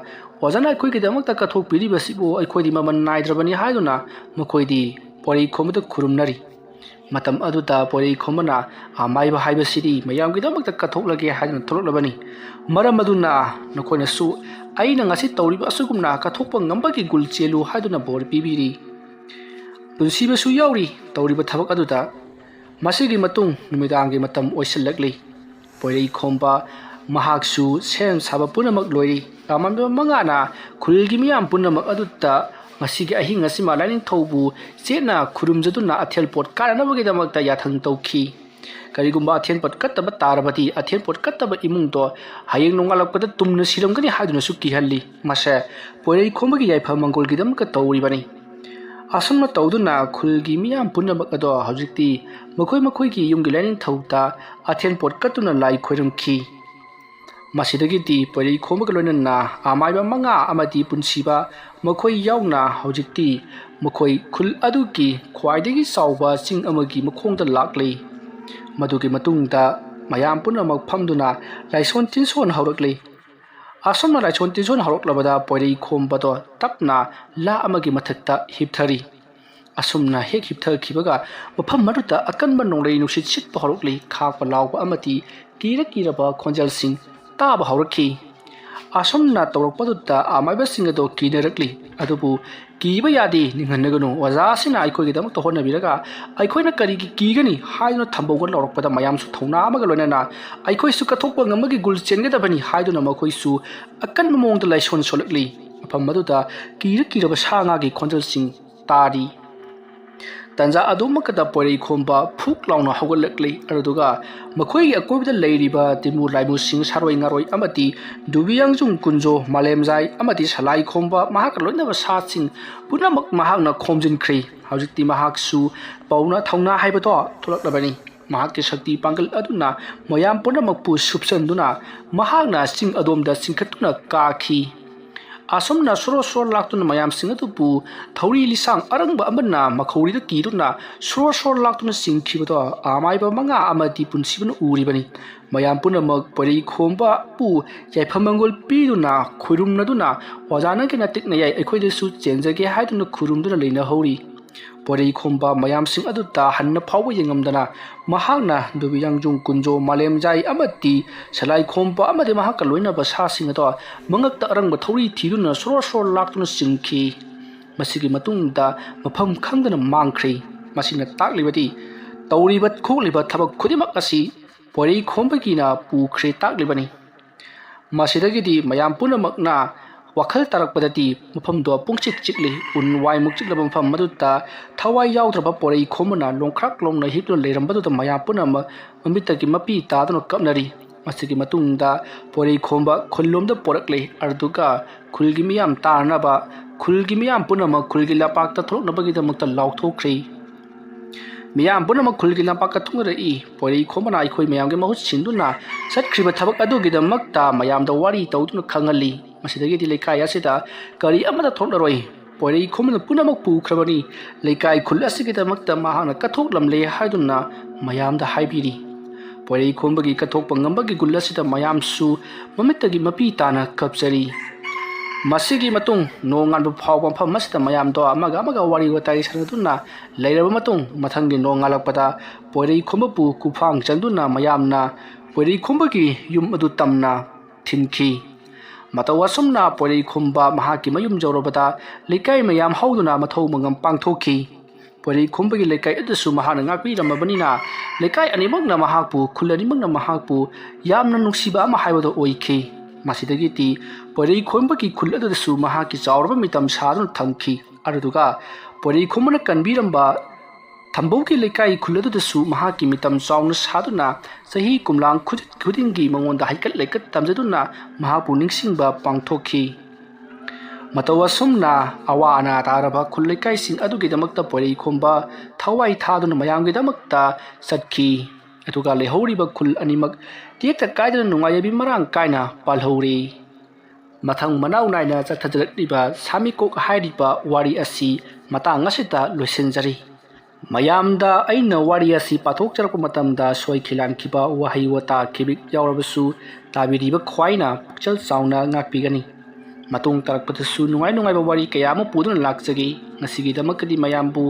"ꯑꯣꯖꯥꯅ ꯑꯩꯈꯣꯏꯒꯤꯗꯃꯛꯇ ꯀꯠꯊꯣꯛꯄꯤꯔꯤꯕꯁꯤꯕꯨ ꯑꯩꯈꯣꯏꯗꯤ ꯃꯃꯜ ꯅꯥꯏꯗ꯭ꯔꯕꯅꯤ" ꯍꯥꯏꯗꯨꯅ ꯃꯈꯣꯏꯗꯤ ꯄꯣꯏꯔꯩꯈꯣꯝꯕꯗ ꯈꯨꯔꯨꯝꯅꯔꯤ꯫ ꯃꯇꯝ ꯑꯗꯨꯗ ꯄꯣꯏꯔꯩꯈꯣꯝꯕꯅ, "ꯑꯃꯥꯏꯕ ꯍꯥꯏꯕꯁꯤꯗꯤ ꯃꯌꯥꯝꯒꯤꯗꯃꯛꯇ ꯀꯠꯊꯣꯛꯂꯒꯦ ꯍꯥꯏꯗꯨꯅ ꯊꯣꯛꯂꯛꯂꯕꯅꯤ꯫ ꯃꯔꯝ ꯑꯗꯨꯅ ꯅꯈꯣꯏꯅꯁꯨ ꯑꯩꯅ ꯉꯁꯤ ꯇꯧꯔꯤꯕ ꯑꯁꯤꯒꯨꯝꯅ ꯀꯠꯊꯣꯛꯄ ꯉꯝꯕꯒꯤ ꯒꯨꯜ ꯆꯦꯜꯂꯨ" ꯍꯥꯏꯗꯨꯅ ꯕꯣꯔ ꯄꯤꯕꯤꯔꯤ꯫ ꯄꯨꯟꯁꯤꯕꯁꯨ ꯌꯥꯎꯔꯤ ꯇꯧꯔꯤꯕ ꯊꯕꯛ ꯑꯗꯨꯗ꯫ ꯃꯁꯤꯒꯤ ꯃꯇꯨꯡ ꯅꯨꯃꯤꯗꯥꯡꯒꯤ ꯃꯇꯝ ꯑꯣꯏꯁꯤꯜꯂꯛꯂꯤ꯫ ꯄꯣꯏꯔꯩꯈꯣꯝꯕ ꯃꯍꯥꯛꯁꯨ ꯁꯦꯝ ꯁꯥꯕ ꯄꯨꯝꯅꯃꯛ ꯂꯣꯏꯔꯤ꯫ ꯑꯃꯥꯏꯕ ꯃꯉꯥꯅ ꯈꯨꯜꯒꯤ ꯃꯤꯌꯥꯝ ꯄꯨꯝꯅꯃꯛ ꯑꯗꯨꯗ ꯃꯁꯤꯒꯤ ꯑꯍꯤꯡ ꯑꯁꯤꯃ ꯂꯥꯏꯅꯤꯡꯊꯧꯕꯨ ꯆꯦꯠꯅ ꯈꯨꯔꯨꯝꯖꯗꯨꯅ ꯑꯊꯦꯜ ꯄꯣꯠ ꯀꯥꯅꯅꯕꯒꯤꯗꯃꯛꯇ ꯌꯥꯊꯪ ꯇꯧꯈꯤ꯫ ꯀꯔꯤꯒꯨꯝꯕ ꯑꯊꯦꯜ ꯄꯣꯠ ꯀꯠꯇꯕ ꯇꯥꯔꯕꯗꯤ, ꯑꯊꯦꯜ ꯄꯣꯠ ꯀꯠꯇꯕ ꯏꯃꯨꯡꯗꯣ ꯍꯌꯦꯡ ꯅꯣꯡꯉꯥꯜꯂꯛꯄꯗ ꯇꯨꯝꯅ ꯁꯤꯔꯝꯒꯅꯤ ꯍꯥꯏꯗꯨꯅꯁꯨ ꯀꯤꯍꯜꯂꯤ꯫ ꯃꯁꯦ ꯄꯣꯏꯔꯩ ꯈꯣꯝꯕꯒꯤ ꯌꯥꯏꯐ ꯃꯪꯒꯣꯜꯒꯤꯗꯃꯛꯇ ꯇꯧꯔꯤꯕꯅꯤ꯫ ꯑꯁꯨꯝꯅ ꯇꯧꯗꯨꯅ ꯈꯨꯜꯒꯤ ꯃꯤꯌꯥꯝ ꯄꯨꯝꯅꯃꯛ ꯑꯗꯣ ꯍꯧꯖꯤꯛꯇꯤ ꯃꯈꯣꯏ ꯃꯈꯣꯏꯒꯤ ꯌꯨꯝꯒꯤ ꯂꯥꯏꯅꯤꯡꯊꯧꯗ ꯑꯊꯦꯟ ꯄꯣꯠ ꯀꯠꯇꯨꯅ ꯂꯥꯏ ꯈꯣꯏꯔꯝꯈꯤ꯫ ꯃꯁꯤꯗꯒꯤꯗꯤ ꯄꯣꯏꯔꯩ ꯈꯣꯝꯕꯒ ꯂꯣꯏꯅꯅ ꯑꯃꯥꯏꯕ ꯃꯉꯥ ꯑꯃꯗꯤ ꯄꯨꯟꯁꯤꯕ, ꯃꯈꯣꯏ ꯌꯥꯎꯅ ꯍꯧꯖꯤꯛꯇꯤ ꯃꯈꯣꯏ ꯈꯨꯜ ꯑꯗꯨꯒꯤ ꯈ꯭ꯋꯥꯏꯗꯒꯤ ꯆꯥꯎꯕ ꯆꯤꯡ ꯑꯃꯒꯤ ꯃꯈꯣꯡꯗ ꯂꯥꯛꯂꯤ꯫ ꯃꯗꯨꯒꯤ ꯃꯇꯨꯡꯗ ꯃꯌꯥꯝ ꯄꯨꯝꯅꯃꯛ ꯐꯝꯗꯨꯅ ꯂꯥꯏꯁꯣꯟ ꯇꯤꯟꯁꯣꯟ ꯍꯧꯔꯛꯂꯤ꯫ ꯑꯁꯨꯝꯅ ꯂꯥꯏꯁꯣꯟ ꯇꯤꯟꯁꯣꯟ ꯍꯧꯔꯛꯂꯕꯗ ꯄꯣꯏꯔꯩ ꯈꯣꯝꯕꯗꯣ ꯇꯞꯅ ꯂꯥ ꯑꯃꯒꯤ ꯃꯊꯛꯇ ꯍꯤꯞꯊꯔꯤ꯫ ꯑꯁꯨꯝꯅ ꯍꯦꯛ ꯍꯤꯞꯊꯈꯤꯕꯒ ꯃꯐꯝ ꯑꯗꯨꯗ ꯑꯀꯟꯕ ꯅꯣꯡꯂꯩ ꯅꯨꯡꯁꯤꯠ ꯁꯤꯠꯄ ꯍꯧꯔꯛꯂꯤ꯫ ꯈꯥꯛꯄ ꯂꯥꯎꯕ ꯑꯃꯗꯤ ꯀꯤꯔ ꯀꯤꯔꯕ ꯈꯣꯟꯖꯦꯜꯁꯤꯡ ꯇꯥꯕ ꯍꯧꯔꯛꯈꯤ꯫ ꯑꯁꯨꯝꯅ ꯇꯧꯔꯛꯄꯗꯨꯗ ꯑꯃꯥꯏꯕꯁꯤꯡ ꯑꯗꯣ ꯀꯤꯅꯔꯛꯂꯤ꯫ ꯑꯗꯨꯕꯨ ꯀꯤꯕ ꯌꯥꯗꯦ, ꯅꯤꯡꯍꯟꯅꯒꯅꯨ, ꯑꯣꯖꯥꯁꯤꯅ ꯑꯩꯈꯣꯏꯒꯤꯗꯃꯛꯇ ꯍꯣꯠꯅꯕꯤꯔꯒ ꯑꯩꯈꯣꯏꯅ ꯀꯔꯤꯒꯤ ꯀꯤꯒꯅꯤ ꯍꯥꯏꯗꯨꯅ ꯊꯝꯕꯧꯒ ꯂꯥꯎꯔꯛꯄꯗ ꯃꯌꯥꯝꯁꯨ ꯊꯧꯅꯥ ꯑꯃꯒ ꯂꯣꯏꯅꯅ ꯑꯩꯈꯣꯏꯁꯨ ꯀꯠꯊꯣꯛꯄ ꯉꯝꯕꯒꯤ ꯒꯨꯜ ꯆꯦꯟꯒꯗꯕꯅꯤ ꯍꯥꯏꯗꯨꯅ ꯃꯈꯣꯏꯁꯨ ꯑꯀꯟꯕ ꯃꯑꯣꯡꯗ ꯂꯥꯏꯁꯣꯟ ꯁꯣꯜꯂꯛꯂꯤ꯫ ꯃꯐꯝ ꯑꯗꯨꯗ ꯀꯤꯔ ꯀꯤꯔꯕ ꯁꯥ ꯉꯥꯒꯤ ꯈꯣꯟꯖꯦꯜꯁꯤꯡ ꯇꯥꯔꯤ꯫ ꯇꯟꯖꯥ ꯑꯗꯨꯃꯛꯇꯗ ꯄꯣꯏꯔꯩ ꯈꯣꯝꯕ ꯐꯨꯛ ꯂꯥꯎꯅ ꯍꯧꯒꯠꯂꯛꯂꯤ꯫ ꯑꯗꯨꯗꯨꯒ ꯃꯈꯣꯏꯒꯤ ꯑꯀꯣꯏꯕꯗ ꯂꯩꯔꯤꯕ ꯇꯤꯃꯨ ꯂꯥꯏꯃꯨꯁꯤꯡ, ꯁꯥꯔꯣꯏ ꯉꯥꯔꯣꯏ ꯑꯃꯗꯤ ꯗꯨꯕꯤꯌꯥꯡꯖꯨꯡ ꯀꯨꯟꯖꯣ, ꯃꯥꯂꯦꯝꯖꯥꯏ ꯑꯃꯗꯤ ꯁꯂꯥꯏ ꯈꯣꯝꯕ ꯃꯍꯥꯛꯀ ꯂꯣꯏꯅꯕ ꯁꯥꯁꯤꯡ ꯄꯨꯝꯅꯃꯛ ꯃꯍꯥꯛꯅ ꯈꯣꯝꯖꯤꯟꯈ꯭ꯔꯦ꯫ ꯍꯧꯖꯤꯛꯇꯤ ꯃꯍꯥꯛꯁꯨ ꯄꯧꯅ ꯊꯧꯅꯥ ꯍꯥꯏꯕꯗꯣ ꯊꯣꯛꯂꯛꯂꯕꯅꯤ꯫ ꯃꯍꯥꯛꯀꯤ ꯁꯛꯇꯤ ꯄꯥꯡꯒꯜ ꯑꯗꯨꯅ ꯃꯌꯥꯝ ꯄꯨꯝꯅꯃꯛꯄꯨ ꯁꯨꯞꯆꯟꯗꯨꯅ ꯃꯍꯥꯛꯅ ꯆꯤꯡ ꯑꯗꯣꯝꯗ ꯆꯤꯡꯈꯠꯇꯨꯅ ꯀꯥꯈꯤ꯫ ꯑꯁꯨꯝꯅ ꯁꯣꯔꯣ ꯁꯣꯔꯣ ꯂꯥꯛꯇꯨꯅ ꯃꯌꯥꯝꯁꯤꯡ ꯑꯗꯨꯕꯨ ꯊꯧꯔꯤ ꯂꯤꯁꯥꯡ ꯑꯔꯪꯕ ꯑꯃꯅ ꯃꯈꯧꯔꯤꯗ ꯀꯤꯗꯨꯅ ꯁꯣꯔꯣ ꯁꯣꯔꯣ ꯂꯥꯛꯇꯨꯅ ꯆꯤꯡꯈꯤꯕꯗꯣ ꯑꯃꯥꯏꯕ ꯃꯉꯥ ꯑꯃꯗꯤ ꯄꯨꯟꯁꯤꯕꯅ ꯎꯔꯤꯕꯅꯤ꯫ ꯃꯌꯥꯝ ꯄꯨꯝꯅꯃꯛ ꯄꯣꯏꯔꯩ ꯈꯣꯝꯕꯕꯨ ꯌꯥꯏꯐ ꯃꯪꯒꯣꯜ ꯄꯤꯗꯨꯅ ꯈꯣꯏꯔꯨꯝꯅꯗꯨꯅ, "ꯑꯣꯖꯥ ꯅꯪꯒꯤ ꯅꯇꯤꯛ ꯅꯌꯥꯏ ꯑꯩꯈꯣꯏꯗꯁꯨ ꯆꯦꯟꯖꯒꯦ" ꯍꯥꯏꯗꯨꯅ ꯈꯨꯔꯨꯝꯗꯨꯅ ꯂꯩꯅꯍꯧꯔꯤ꯫ ꯄꯣꯏꯔꯩ ꯈꯣꯝꯕ ꯃꯌꯥꯝꯁꯤꯡ ꯑꯗꯨꯗ ꯍꯟꯅ ꯐꯥꯎꯕ ꯌꯦꯡꯉꯝꯗꯅ ꯃꯍꯥꯛꯅ ꯗꯨꯕꯤꯌꯥꯡꯖꯨꯡ ꯀꯨꯟꯖꯣ, ꯃꯥꯂꯦꯝꯖꯥꯏ ꯑꯃꯗꯤ ꯁꯂꯥꯏ ꯈꯣꯝꯕ ꯑꯃꯗꯤ ꯃꯍꯥꯛꯀ ꯂꯣꯏꯅꯕ ꯁꯥꯁꯤꯡ ꯑꯗꯣ ꯃꯉꯛꯇ ꯑꯔꯪꯕ ꯊꯧꯔꯤ ꯊꯤꯗꯨꯅ ꯁꯣꯔꯣ ꯁꯣꯔꯣ ꯂꯥꯛꯇꯨꯅ ꯆꯤꯡꯈꯤ꯫ ꯃꯁꯤꯒꯤ ꯃꯇꯨꯡꯗ ꯃꯐꯝ ꯈꯪꯗꯅ ꯃꯥꯡꯈ꯭ꯔꯦ꯫ ꯃꯁꯤꯅ ꯇꯥꯛꯂꯤꯕꯗꯤ ꯇꯧꯔꯤꯕ ꯈꯣꯠꯂꯤꯕ ꯊꯕꯛ ꯈꯨꯗꯤꯡꯃꯛ ꯑꯁꯤ ꯄꯣꯏꯔꯩ ꯈꯣꯝꯕꯒꯤꯅ ꯄꯨꯈ꯭ꯔꯦ ꯇꯥꯛꯂꯤꯕꯅꯤ꯫ ꯃꯁꯤꯗꯒꯤꯗꯤ ꯃꯌꯥꯝ ꯄꯨꯝꯅꯃꯛꯅ ꯋꯥꯈꯜ ꯇꯥꯔꯛꯄꯗꯗꯤ ꯃꯐꯝꯗꯣ ꯄꯨꯡꯆꯤꯛ ꯆꯤꯛꯂꯤ꯫ ꯎꯟ ꯋꯥꯏꯃꯨꯛ ꯆꯤꯛꯂꯕ ꯃꯐꯝ ꯑꯗꯨꯗ ꯊꯋꯥꯏ ꯌꯥꯎꯗ꯭ꯔꯕ ꯄꯣꯏꯔꯩ ꯈꯣꯝꯕꯅ ꯂꯣꯡꯈ꯭ꯔꯥꯛ ꯂꯣꯡꯅ ꯍꯤꯞꯇꯨꯅ ꯂꯩꯔꯝꯕꯗꯨꯗ ꯃꯌꯥꯝ ꯄꯨꯝꯅꯃꯛ ꯃꯃꯤꯠꯇꯒꯤ ꯃꯄꯤ ꯇꯥꯗꯨꯅ ꯀꯞꯅꯔꯤ꯫ ꯃꯁꯤꯒꯤ ꯃꯇꯨꯡꯗ ꯄꯣꯏꯔꯩ ꯈꯣꯝꯕ ꯈꯨꯜꯂꯣꯝꯗ ꯄꯣꯔꯛꯂꯦ꯫ ꯑꯗꯨꯒ ꯈꯨꯜꯒꯤ ꯃꯤꯌꯥꯝ ꯇꯥꯅꯅꯕ ꯈꯨꯜꯒꯤ ꯃꯤꯌꯥꯝ ꯄꯨꯝꯅꯃꯛ ꯈꯨꯜꯒꯤ ꯂꯝꯄꯥꯛꯇ ꯊꯣꯛꯂꯛꯅꯕꯒꯤꯗꯃꯛꯇ ꯂꯥꯎꯊꯣꯛꯈ꯭ꯔꯦ꯫ ꯃꯤꯌꯥꯝ ꯄꯨꯝꯅꯃꯛ ꯈꯨꯜꯒꯤ ꯂꯝꯄꯥꯛꯇ ꯊꯣꯛꯅꯔꯛꯏ꯫ ꯄꯣꯏꯔꯩ ꯈꯣꯝꯕꯅ ꯑꯩꯈꯣꯏ ꯃꯌꯥꯝꯒꯤ ꯃꯍꯨꯠ ꯁꯤꯟꯗꯨꯅ ꯆꯠꯈ꯭ꯔꯤꯕ ꯊꯕꯛ ꯑꯗꯨꯒꯤꯗꯃꯛꯇ ꯃꯌꯥꯝꯗ ꯋꯥꯔꯤ ꯇꯧꯗꯨꯅ ꯈꯪꯍꯜꯂꯤ꯫ ꯃꯁꯤꯗꯒꯤꯗꯤ ꯂꯩꯀꯥꯏ ꯑꯁꯤꯗ ꯀꯔꯤ ꯑꯃꯠꯇ ꯊꯣꯛꯂꯔꯣꯏ꯫ ꯄꯣꯏꯔꯩ ꯈꯣꯝꯕꯅ ꯄꯨꯝꯅꯃꯛ ꯄꯨꯈ꯭ꯔꯕꯅꯤ꯫ ꯂꯩꯀꯥꯏ ꯈꯨꯜ ꯑꯁꯤꯒꯤꯗꯃꯛꯇ ꯃꯍꯥꯛꯅ ꯀꯠꯊꯣꯛꯂꯝꯂꯦ ꯍꯥꯏꯗꯨꯅ ꯃꯌꯥꯝꯗ ꯍꯥꯏꯕꯤꯔꯤ꯫ ꯄꯣꯏꯔꯩ ꯈꯣꯝꯕꯒꯤ ꯀꯠꯊꯣꯛꯄ ꯉꯝꯕꯒꯤ ꯒꯨꯟ ꯑꯁꯤꯗ ꯃꯌꯥꯝꯁꯨ ꯃꯃꯤꯠꯇꯒꯤ ꯃꯄꯤ ꯇꯥꯅ ꯀꯞꯆꯔꯤ꯫ ꯃꯁꯤꯒꯤ ꯃꯇꯨꯡ ꯅꯣꯡꯉꯥꯟꯕ ꯐꯥꯎꯕ ꯃꯐꯝ ꯑꯁꯤꯗ ꯃꯌꯥꯝꯗꯣ ꯑꯃꯒ ꯑꯃꯒ ꯋꯥꯔꯤ ꯋꯥꯇꯥꯏ ꯁꯥꯟꯅꯗꯨꯅ ꯂꯩꯔꯕ ꯃꯇꯨꯡ, ꯃꯊꯪꯒꯤ ꯅꯣꯡꯉꯥꯜꯂꯛꯄꯗ ꯄꯣꯏꯔꯩ ꯈꯣꯝꯕꯕꯨ ꯈꯨꯐꯥꯡ ꯆꯟꯗꯨꯅ ꯃꯌꯥꯝꯅ ꯄꯣꯏꯔꯩ ꯈꯣꯝꯕꯒꯤ ꯌꯨꯝ ꯑꯗꯨ ꯇꯝꯅ ꯊꯤꯟꯈꯤ꯫ ꯃꯇꯧ ꯑꯁꯨꯝꯅ ꯄꯣꯏꯔꯩ ꯈꯣꯝꯕ ꯃꯍꯥꯛꯀꯤ ꯃꯌꯨꯝ ꯌꯧꯔꯕꯗ ꯂꯩꯀꯥꯏ ꯃꯌꯥꯝ ꯍꯧꯗꯨꯅ ꯃꯊꯧ ꯃꯉꯝ ꯄꯥꯡꯊꯣꯛꯈꯤ꯫ ꯄꯣꯏꯔꯩ ꯈꯣꯝꯕꯒꯤ ꯂꯩꯀꯥꯏ ꯑꯗꯨꯁꯨ ꯃꯍꯥꯛꯅ ꯉꯥꯛꯄꯤꯔꯝꯃꯕꯅꯤꯅ ꯂꯩꯀꯥꯏ ꯑꯅꯤꯃꯛꯅ ꯃꯍꯥꯛꯄꯨ, ꯈꯨꯜ ꯑꯅꯤꯃꯛꯅ ꯃꯍꯥꯛꯄꯨ ꯌꯥꯝꯅ ꯅꯨꯡꯁꯤꯕ ꯑꯃ ꯍꯥꯏꯕꯗꯨ ꯑꯣꯏꯈꯤ꯫ ꯃꯁꯤꯗꯒꯤꯗꯤ ꯄꯣꯏꯔꯩ ꯈꯣꯝꯕꯒꯤ ꯈꯨꯜ ꯑꯗꯨꯗꯁꯨ ꯃꯍꯥꯛꯀꯤ ꯆꯥꯎꯔꯕ ꯃꯤꯇꯝ ꯁꯥꯗꯨꯅ ꯊꯝꯈꯤ꯫ ꯑꯗꯨꯗꯨꯒ ꯄꯣꯏꯔꯩ ꯈꯣꯝꯕꯅ ꯀꯟꯕꯤꯔꯝꯕ ꯊꯝꯕꯧꯒꯤ ꯂꯩꯀꯥꯏ ꯈꯨꯜ ꯑꯗꯨꯗꯁꯨ ꯃꯍꯥꯛꯀꯤ ꯃꯤꯇꯝ ꯆꯥꯎꯅ ꯁꯥꯗꯨꯅ ꯆꯍꯤ ꯀꯨꯝꯂꯥꯡ ꯈꯨꯗꯤꯡ-, ꯈꯨꯗꯤꯡꯒꯤ ꯃꯉꯣꯟꯗ ꯍꯩꯀꯠ ꯂꯩꯀꯠ ꯇꯝꯖꯗꯨꯅ ꯃꯍꯥꯛꯄꯨ ꯅꯤꯡꯁꯤꯡꯕ ꯄꯥꯡꯊꯣꯛꯈꯤ꯫ ꯃꯇꯧ ꯑꯁꯨꯝꯅ ꯑꯋꯥ ꯑꯅꯥ ꯇꯥꯔꯕ ꯈꯨꯜ ꯂꯩꯀꯥꯏꯁꯤꯡ ꯑꯗꯨꯒꯤꯗꯃꯛꯇ ꯄꯣꯏꯔꯩ ꯈꯣꯝꯕ ꯊꯋꯥꯏ ꯊꯥꯗꯨꯅ ꯃꯌꯥꯝꯒꯤꯗꯃꯛꯇ ꯆꯠꯈꯤ꯫ ꯑꯗꯨꯒ ꯂꯩꯍꯧꯔꯤꯕ ꯈꯨꯜ ꯑꯅꯤꯃꯛ ꯇꯦꯛꯇ ꯀꯥꯏꯗꯅ ꯅꯨꯡꯉꯥꯏ ꯌꯥꯏꯕꯤ ꯃꯔꯥꯡ ꯀꯥꯏꯅ ꯄꯥꯜꯍꯧꯔꯤ꯫ ꯃꯊꯪ ꯃꯅꯥꯎ ꯅꯥꯏꯅ ꯆꯠꯊꯖꯔꯛꯂꯤꯕ ꯁꯥꯃꯤꯀꯣꯛ ꯍꯥꯏꯔꯤꯕ ꯋꯥꯔꯤ ꯑꯁꯤ ꯃꯇꯥꯡ ꯑꯁꯤꯗ ꯂꯣꯏꯁꯤꯟꯖꯔꯤ꯫ ꯃꯌꯥꯝꯗ ꯑꯩꯅ ꯋꯥꯔꯤ ꯑꯁꯤ ꯄꯥꯊꯣꯛꯆꯔꯛꯄ ꯃꯇꯝꯗ ꯁꯣꯏꯈꯤ ꯂꯥꯟꯈꯤꯕ ꯋꯥꯍꯩ ꯋꯥꯇꯥ ꯈꯤꯕꯤꯛ ꯌꯥꯎꯔꯕꯁꯨ ꯇꯥꯕꯤꯔꯤꯕ ꯈ꯭ꯋꯥꯏꯅ ꯄꯨꯛꯆꯦꯜ ꯆꯥꯎꯅ ꯉꯥꯛꯄꯤꯒꯅꯤ꯫ ꯃꯇꯨꯡ ꯇꯥꯔꯛꯄꯗꯁꯨ ꯅꯨꯡꯉꯥꯏ ꯅꯨꯡꯉꯥꯏꯕ ꯋꯥꯔꯤ ꯀꯌꯥ ꯑꯃ ꯄꯨꯗꯨꯅ ꯂꯥꯛꯆꯒꯦ꯫ ꯉꯁꯤꯒꯤꯗꯃꯛꯇꯗꯤ ꯃꯌꯥꯝꯕꯨ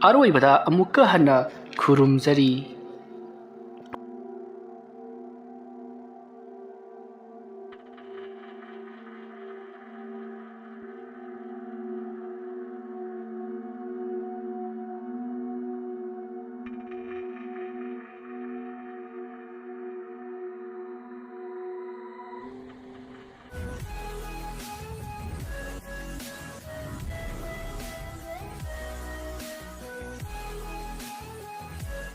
ꯑꯔꯣꯏꯕꯗ ꯑꯃꯨꯛꯀ ꯍꯟꯅ ꯈꯨꯔꯨꯝꯖꯔꯤ꯫